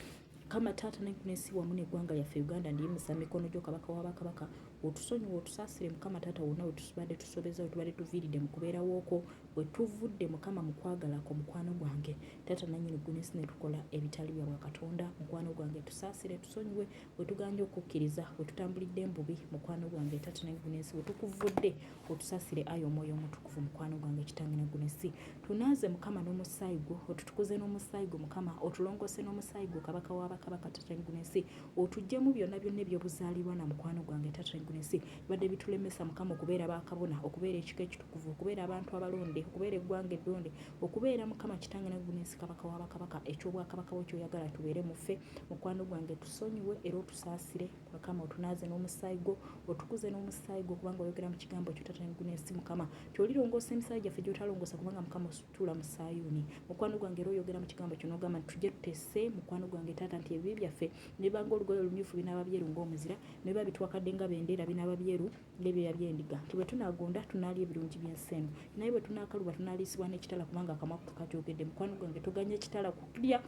Mukama Taata n'eggulu n'ensi, wamu n'eggwanga lyaffe Uganda. Ndiyimusa mikono gyo, Kabaka wa bakabaka, otusonyiwe, otusaasire, Mukama Taata, wonna we tubadde tusobeza, we tubadde tuviiridde mu kubeerawo kwo, we tuvudde, Mukama, mu kwagala kwo, mukwano gwange Taata nannyini ggulu n'ensi, ne tukola ebitali bya bwakatonda. Mukwano gwange, tusaasire, tusonyiwe we tuganja okukkiriza, we tutambulidde mu bubi, mukwano gwange Taata n'eggulu n'ensi, we tukuvudde, otusaasire, ayi Omwoyo Omutukuvu, mukwano gwange Kitange n'eggulu n'ensi. Tunaaze, Mukama, n'omusaayi gwo, otutukuze n'omusaayi gwo, Mukama, otulongoose n'omusaayi gwo, Kabaka wa bakabaka, Taata n'eggulu n'ensi. Otuggyemu byonna byonna eby'obuzaalirwana, mukwano gwange Taata n'eggulu n'ensi, bibadde bitulemesa, Mukama, okubeera bakabona, okubeera ekika ekitukuvu, okubeera abantu abalonde, okubeera eggwanga eddonde, okubeera, Mukama Kitange n'eggulu n'ensi, Kabaka wa bakabaka, eky'obwakabaka bwo ky'oyagala tubeere mu ffe. Mukwano gwange, tusonyiwe era otusaasire, Mukama, otunaaze n'omusaayi gwo, otukuze n'omusaayi gwo, kubanga oyogera mu kigambo kyo, Taata n'eggulu n'ensi, Mukama, tyolirongoosa emisaayi gyaffe gy'otalongoosa, kubanga, Mukama, otuula mu Sayuuni. Mukwano gwange, era oyogera mu kigambo kyo n'ogamba nti tujje tutese, mukwano gwange Taata, nti ebibi byaffe ne biba ng'olugoye olumyufu binaaba byeru ng'omuzira, ne biba bitwakadde nga bendera binaaba byeru ng'ebyoya by'endiga, nti bwe tunaagonda tunaalya ebirungi by'ensi eno, naye bwe tunaakaluba tunaaliisibwa n'ekitala, kubanga akamwa ko kakyogedde. Mukwano gwange, toganya ekitala kulya.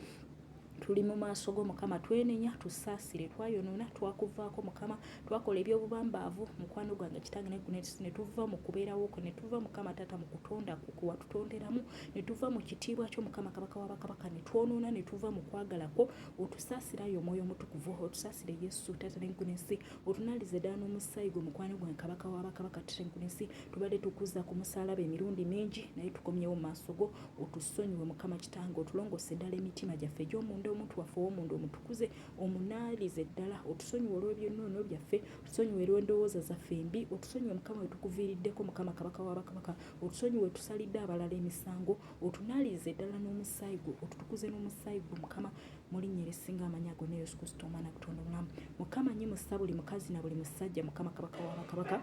Tuli mu maaso go, Mukama, twenenya, tusaasire. Twayonoona, twakuvaako, Mukama, twakola eby'obubambaavu, mukwano gwange Kitange ne tuva mu kubeerawo kwo, ne tuva, Mukama Taata, mu kutonda kwo kwe watutonderamu, ne tuva mu kitiibwa kyo, Mukama Kabaka wa bakabaka, ne twonoona, ne tuva mu kwagala kwo. Otusaasire, ayi Omwoyo Omutukuvu, otusaasire Yesu, Taata n'eggulu n'ensi, otunaalize ddala n'omusaayi gwo, mukwano gwange Kabaka wa bakabaka, Taata n'eggulu n'ensi. Tubadde tukuza ku musaalaba emirundi mingi, naye tukomyewo mu maaso go, otusonyiwe, Mukama Kitange, otulongoose ddala emitima gyaffe egy'omunda, omuntu waffe ow'omunda omutukuze, omunaalize ddala. Otusonyiwe olw'ebyonoono byaffe, otusonyiwe olw'endowooza zaffe embi, otusonyiwe, Mukama, we tukuviiriddeko, Mukama Kabaka wa bakabaka, otusonyiwe tusalidde abalala emisango. Otunaalize ddala n'omusaayi gwo, otutukuze n'omusaayi gwo, Mukama, mu linnya erisinga amannya gonna, Yesu Kristo omwana Katonda omulamu. Mukama, nyimusa buli mukazi na buli musajja. Mukama Kabaka wa bakabaka,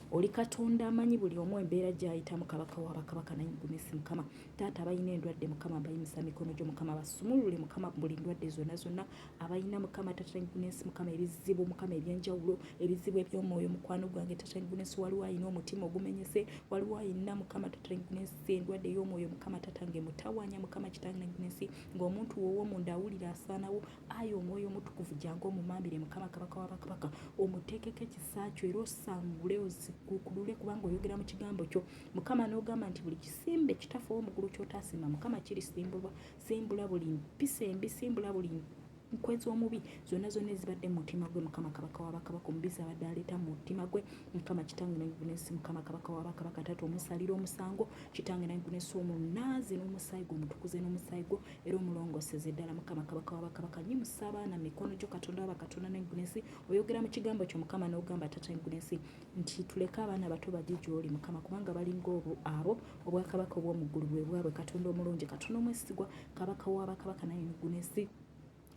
oli Katonda amanyi buli omu embeera gy'ayitamu, Kabaka wa bakabaka nanyigumesi. Mukama Taata, abalina endwadde, Mukama, mbayimusa mikono gyo, Mukama, basumulule, Mukama, buli ndwadde zonna zonna. Abalina, Mukama Taata nanyigumesi, Mukama, ebizibu, Mukama, ebyenjawulo, ebizibu eby'omwoyo, mukwano gwange Taata nanyigumesi, waliwo alina omutima ogumenyese, waliwo alina, Mukama Taata nanyigumesi, endwadde ey'omwoyo, Mukama Taata, ng'emutawaanya, Mukama Kitange nanyigumesi, ng'omuntu w'ow'omunda awulira asaanawo. Ayi Omwoyo Omutukuvu, jangu omumambire, Mukama Kabaka wa bakabaka, omuteekeko ekisa kyo era osangule, ozigukulule, kubanga oyogera mu kigambo kyo, Mukama, n'ogamba nti buli kisimbe Kitaffe ow'omuggulu ky'otaasimba, Mukama, kirisimbulwa. Simbula buli mpisa embi, simbula buli nkwe z'omubi zonna zonna ezibadde mu mutima gwe, Mukama Kabaka wa bakabaka, omubi z'abadde aleeta mu mutima gwe, Mukama Kitange n'ensi, Mukama Kabaka wa bakabaka, Taata, omusalira omusango, Kitange n'ensi, omunaaze n'omusaayi gwo, omutukuze n'omusaayi gwo era omulongooseze ddala, Mukama Kabaka wa bakabaka. Nyimusa abaana mu mikono gyo, Katonda wa bakatonda n'ensi. Oyogera mu kigambo kyo, Mukama, n'ogamba, Taata n'ensi, nti tuleke abaana bato bajje gy'oli, Mukama, kubanga balinga abo obwakabaka obw'omu ggulu bwe bwabwe. Katonda omulungi, Katonda omwesigwa, Kabaka wa bakabaka n'ensi,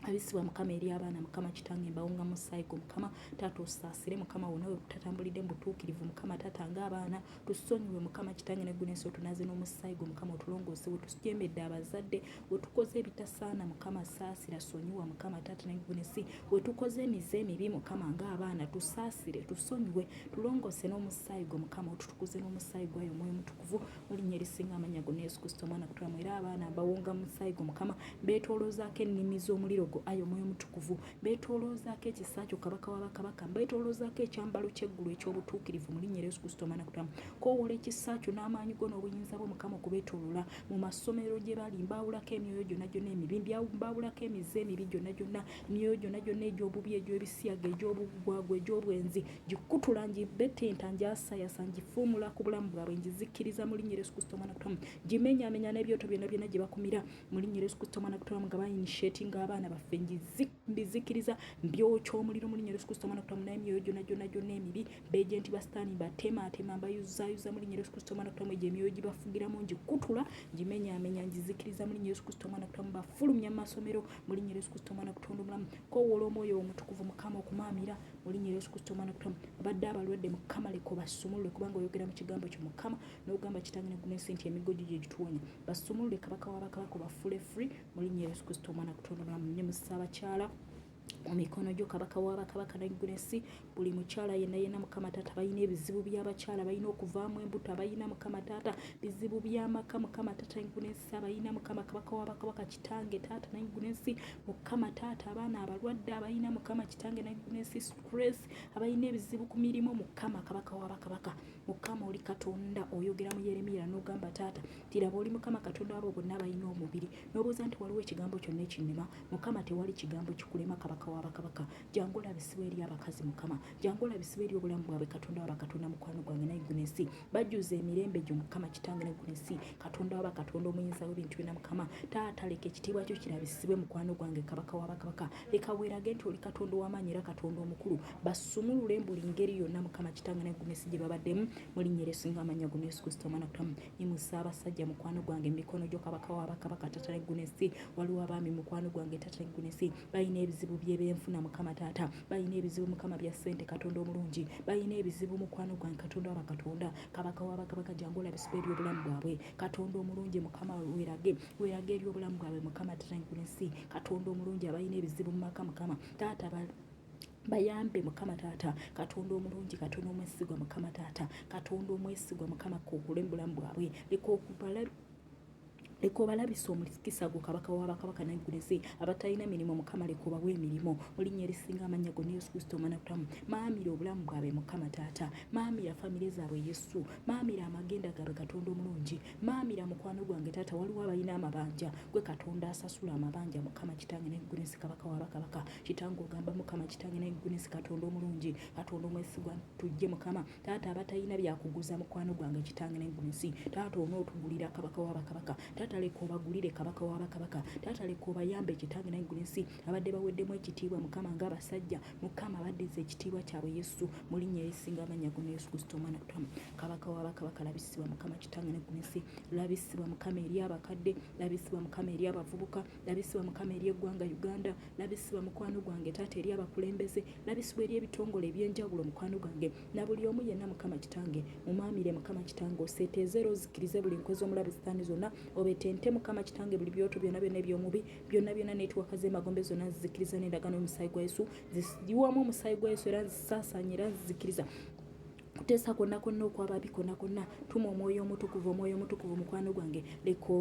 abisibwa, Mukama, eri abaana, Mukama Kitange, mbawonga musaayi gwo, Mukama Taata, osaasire, Mukama, wonna we tutatambulidde mu butuukirivu, Mukama Taata, ng'abaana, tusonyiwe, Mukama Kitange n'eggulu n'ensi, otunaaze n'omusaayi gwo, Mukama, otulongoose we tujeemedde abazadde, we tukoze ebitasaana, Mukama, saasira, sonyiwa, Mukama Taata n'eggulu n'ensi, we tukoze emize emibi, Mukama, ng'abaana, tusaasire, tusonyiwe, tulongoose n'omusaayi gwo, Mukama, otutukuze n'omusaayi gwayo Omwoyo Omutukuvu, mu linnya erisinga amannya gonna, Yesu Kristo omwana kutulamu. Era abaana mbawonga musaayi gwo, Mukama, beetooloozaako ennimi z'omuliro gwo, ayi Omwoyo Omutukuvu, beetooloozaako ekisa kyo, Kabaka wa bakabaka, beetooloozaako ekyambalo ky'eggulu eky'obutuukirivu, mu linnya erya Yesu Kristo omwana kutulamu. Koowoola ekisa kyo n'amaanyi go n'obuyinza bwo, Mukama, okubeetooloola mu masomero gye bali. Mbaawulako emyoyo gyonna gyonna emibi, mbaawulako emize emibi gyonna gyonna, emyoyo gyonna gyonna egy'obubi, egy'ebisiyaga, egy'obugwagwa, egy'obwenzi, ngikutula, ngibetenta, ngyasayasa, ngifuumula ku bulamu bwabwe, ngizikiriza mu linnya erya Yesu Kristo omwana kutulamu, gimenyaamenya n'ebyoto byonna byonna gye bakumira mu linnya erya Yesu Kristo omwana kutulamu, nga bainitiatinga abaana baffe. baffe mbizikiriza mbyokya omuliro mu linnya Yesu Kristo omwana kutamu naye emyoyo gyonna gyonna gyonna emibi beejenti ba sitaani mbatemaatema mbayuzayuza mu linnya Yesu Kristo omwana kutamu egyo emyoyo gibafugiramu ngikutula ngimenyaamenya ngizikiriza mu linnya Yesu Kristo omwana kutamu bafulumya mu masomero mu linnya Yesu Kristo omwana kutonda omulamu kowoola omwoyo omutukuvu Mukama okumaamira mu linnya Yesu Kristo omwana kutamu abadde abalwadde Mukama leka obasumulule kubanga oyogera mu kigambo kyo Mukama n'ogamba kitange negunensi nti emiggo gyo gye gituwonya basumulule kabaka w'abakabaka obafuule free mu linnya Yesu Kristo omwana kutonda omulamu nnyo musa abakyala mu mikono gyo kabaka w'abakabaka n'ensi buli mukyala yenna yenna mukama taata balina ebizibu by'abakyala balina okuvaamu embuto abalina mukama taata bizibu by'amaka mukama taata n'ensi abalina mukama kabaka w'abakabaka kitange taata n'ensi mukama taata abaana abalwadde abalina mukama kitange n'ensi stress abalina ebizibu ku mirimu mukama kabaka w'abakabaka Mukama oli Katonda oyogera mu Yeremiya n'ogamba taata nti laba oli Mukama Katonda wabo bonna abalina omubiri n'obuuza nti waliwo ekigambo kyonna ekinnema Mukama tewali kigambo kikulema kabaka wa bakabaka jangu olabisibwa eri abakazi Mukama jangu olabisibwa eri obulamu bwabwe Katonda wa bakatonda mukwano gwange naye gunensi bajjuza emirembe gyo Mukama kitange naye gunensi Katonda wa bakatonda omuyinza w'ebintu byonna Mukama taata leka ekitiibwa kyo kirabisibwe mukwano gwange kabaka wa bakabaka leka weerage nti oli Katonda ow'amaanyi era Katonda omukulu basumulule buli ngeri yonna mukama kitange ne gumesi gye babaddemu mu linnya erisinga amannya gonna yesu kristo omwana kutamu nyimusa abasajja mukwano gwange mu mikono gyo kabaka w'abakabaka tata ne gunesi waliwo abaami mukwano gwange tata ne gunesi balina ebizibu by'ebyenfuna mukama taata balina ebizibu mukama bya ssente katonda omulungi balina ebizibu mukwano gwange katonda wabakatonda kabaka w'abakabaka jangu olabisiba eri obulamu bwabwe katonda omulungi mukama werage werage eri obulamu bwabwe mukama tata ne gunesi katonda omulungi abalina ebizibu mu maka mukama taata bayambe mukama taata katonda omulungi katonda omwesigwa mukama taata katonda omwesigwa mukama kokole mubulamu bwabwe leka okubala leka obalabisa omukisa gwo kabaka w'abakabaka naggulesi abatalina mirimu mukama leka obawe emirimu mu linnya erisinga amannya gonna yesu kristo omwana kutamu maamira obulamu bwabwe mukama taata maamira famire zaabwe yesu maamira amagenda gaabwe katonda omulungi Maamira mukwano gwange taata waliwo abalina amabanja gwe katonda asasula amabanja mukama kitange ne gunesi kabaka wa bakabaka kitange ogamba mukama kitange ne gunesi katonda omulungi katonda omwesigwa tujje mukama taata abatalina byakuguza mukwano gwange kitange ne gunesi taata onootugulira kabaka wa bakabaka taata leka obagulire kabaka wa bakabaka taata leka obayambe kitange ne gunesi abadde baweddemu ekitiibwa mukama ng'abasajja mukama abaddiza ekitiibwa kyabwe yesu mu linnya erisinga amannya gonna yesu kristo omwana kutamu kabaka wa bakabaka labisibwa mukama kitange ne kunsi labisibwa mukama eri abakadde labisibwa mukama eri abavubuka labisibwa mukama eri eggwanga uganda labisibwa mukwano gwange taata eri abakulembeze labisibwa eri ebitongole ebyenjawulo mukwano gwange na buli omu yenna mukama kitange mumaamire mukama kitange oseeteeze era ozikirize buli nkwe z'omulabe sitaani zonna obetente mukama kitange buli byoto byonna byonna eby'omubi byonna byonna netiwaka z'emagombe zonna nzizikiriza n'endagaano y'omusaayi gwa yesu ziyiwamu omusaayi gwa yesu era nzisaasaanya era nzizikiriza kuteesa kwonna kwonna okwababi kwonna kwonna tuma omwoyo omutukuvu omwoyo omutukuvu mukwano gwange leka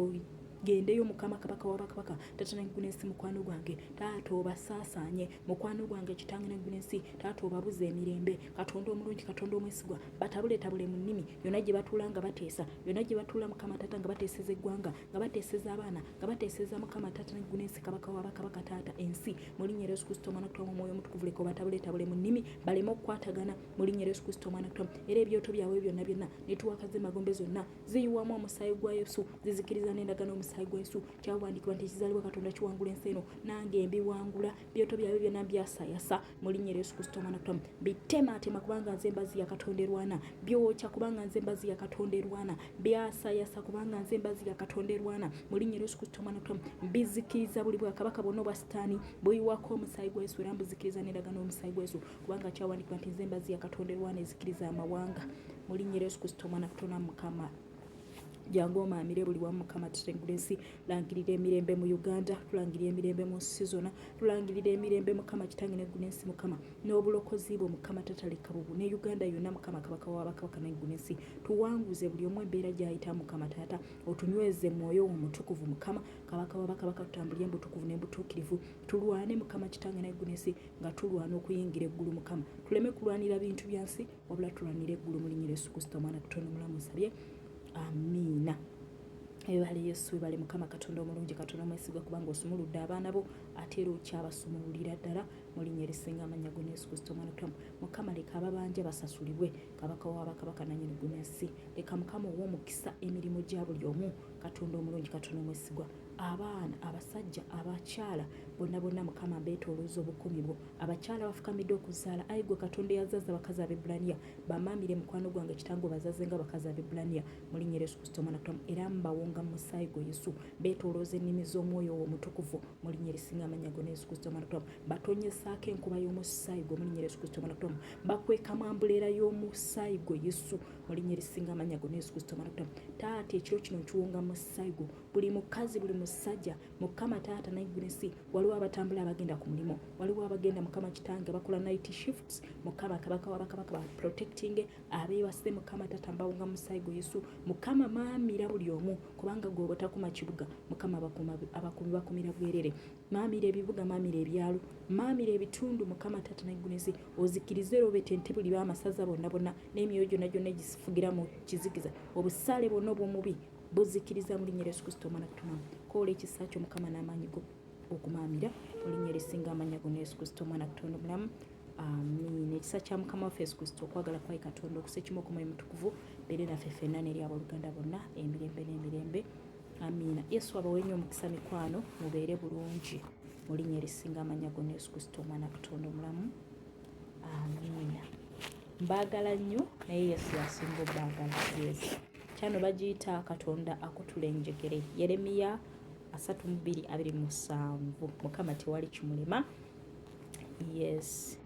gendeyo mukama kabaka wabakabaka taata negunensi mukwano gwange taata obasaasaanye mukwano gwange kitange negunensi taata obabuza emirembe katonda omulungi katonda omwesigwa batabuletabule mu nnimi yonna gye batuula nga bateesa yonna gye batuula mukama taata nga bateeseza eggwanga nga bateeseza abaana nga bateeseza mukama taata neggulu ensi kabaka wa bakabaka taata ensi mu linnya erya yesu kristo omwana kutwamu omwoyo omutukuvu leka obatabuletabule mu nnimi baleme okukwatagana mu linnya erya yesu kristo omwana kutwamu era ebyoto byabwe byonna byonna netuwakaza emagombe zonna ziyiwamu omusaayi gwa yesu zizikiriza n'endagano omusaayi gwa yesu kyawandiikibwa nti ekizaalibwa katonda kiwangula ensi eno nange mbiwangula byoto byabwe byonna mbyasayasa mu linnya erya yesu kristo omwana kutwamu bitemaatema kubanga nze embazi ya katonda erwana byokya kubanga nze embazi ya katonda erwana byasayasa kubanga nze embazi ya katonda erwana mu linnya erya yesu kristo omwana kutwamu mbizikiriza buli bwakabaka bwonna obwa sitaani buyiwako omusaayi gwa yesu era mbuzikiriza n'endagano omusaayi gwa yesu kubanga kyawandiikibwa nti nze embazi ya katonda erwana ezikiriza amawanga mu linnya erya yesu kristo omwana kutona mukama jangu omaamire buli wamu mukama tutengula ensi langirira emirembe mu uganda tulangirira emirembe mu nsi zona tulangirira emirembe mukama kitange neggulu ensi mukama n'obulokozi bwo mukama tataleka bubu ne uganda yonna mukama kabaka wabakabaka neggulu ensi tuwanguze buli omu embeera gyayita mukama taata otunyweze mwoyo wo omutukuvu mukama kabaka wabakabaka tutambulire mubutukuvu nebutuukirivu tulwane mukama kitange neggulu ensi nga tulwana okuyingira eggulu mukama tuleme kulwanira bintu byansi wabula tulwanire eggulu mu linnya lyesu kristo omwana katonda omulamu nsabye amiina ebale yesu ebale mukama katonda omulungi katonda omwesigwa kubanga osumuludde abaana bo ate era okyabasumululira ddala mu linnya erisinga amannya gonna yesu kristo omwana kutamu mukama leka ababanja basasulibwe kabaka wabakabaka nanyini guna ensi leka mukama ow'omukisa emirimu gya buli omu katonda omulungi katonda omwesigwa. Abaana, abasajja, abakyala, bonna bonna Mukama mbeetoolooza obukuumi bwo. Abakyala abafukamidde okuzaala, ayi ggwe Katonda eyazaaza abakazi Abaebbulaniya, bamaamire mukwano gwange kitange obazaze nga abakazi Abaebbulaniya mu linnya erya Yesu Kristo omwana Katonda, era mbawonga mu musaayi gwo Yesu. Beetoolooza ennimi z'omwoyo wo omutukuvu mu linnya erisinga amannya gonna Yesu Kristo omwana Katonda. Batonyesaako enkuba y'omusaayi gwo mu linnya erya Yesu Kristo omwana Katonda. Bakweka mu ambuleera y'omusaayi gwo Yesu mu linnya erisinga amannya gonna Yesu Kristo omwana Katonda. Taata ekiro kino nkiwonga mu musaayi gwo buli mukazi buli musajja Mukama taata naiggunesi waliwo abatambula abagenda ku mulimu waliwo abagenda Mukama kitange bakola night shifts Mukama kabaka wabakabaka ba protecting abeebase Mukama taata mbawonga musaayi gwo Yesu Mukama maamira buli omu kubanga gwe otakuma kibuga Mukama abakuumi bakumira bwerere maamira ebibuga maamira ebyalo maamira ebitundu Mukama taata naiggunesi ozikirize era obetente buli b'amasaza bonna bonna n'emyoyo gyonna gyonna egisifugira mu kizikiza obusaale bwonna obw'omubi buzikiriza mu linnya lya Yesu Kristo omwana Katonda. Koola ekisa kyo Mukama n'amaanyi go okumaamira mu linnya erisinga amannya gonna Yesu Kristo omwana Katonda omulamu. Amiina. Ekisa kya Mukama waffe Yesu Kristo, okwagala kwa Katonda, okussa ekimu okw'Omwoyo Omutukuvu beere naffe ffenna n'eri abooluganda bonna emirembe n'emirembe. Amiina. Yesu abawe nnyo omukisa mikwano, mubeere bulungi mu linnya erisinga amannya gonna Yesu Kristo omwana Katonda omulamu. Amiina. Mbaagala nnyo naye Yesu yasinga obbaagala. Yes. Kyano bagiyita Katonda akutula enjegere. Yeremiya 32:27. Mukama tewali kimulema. Yes.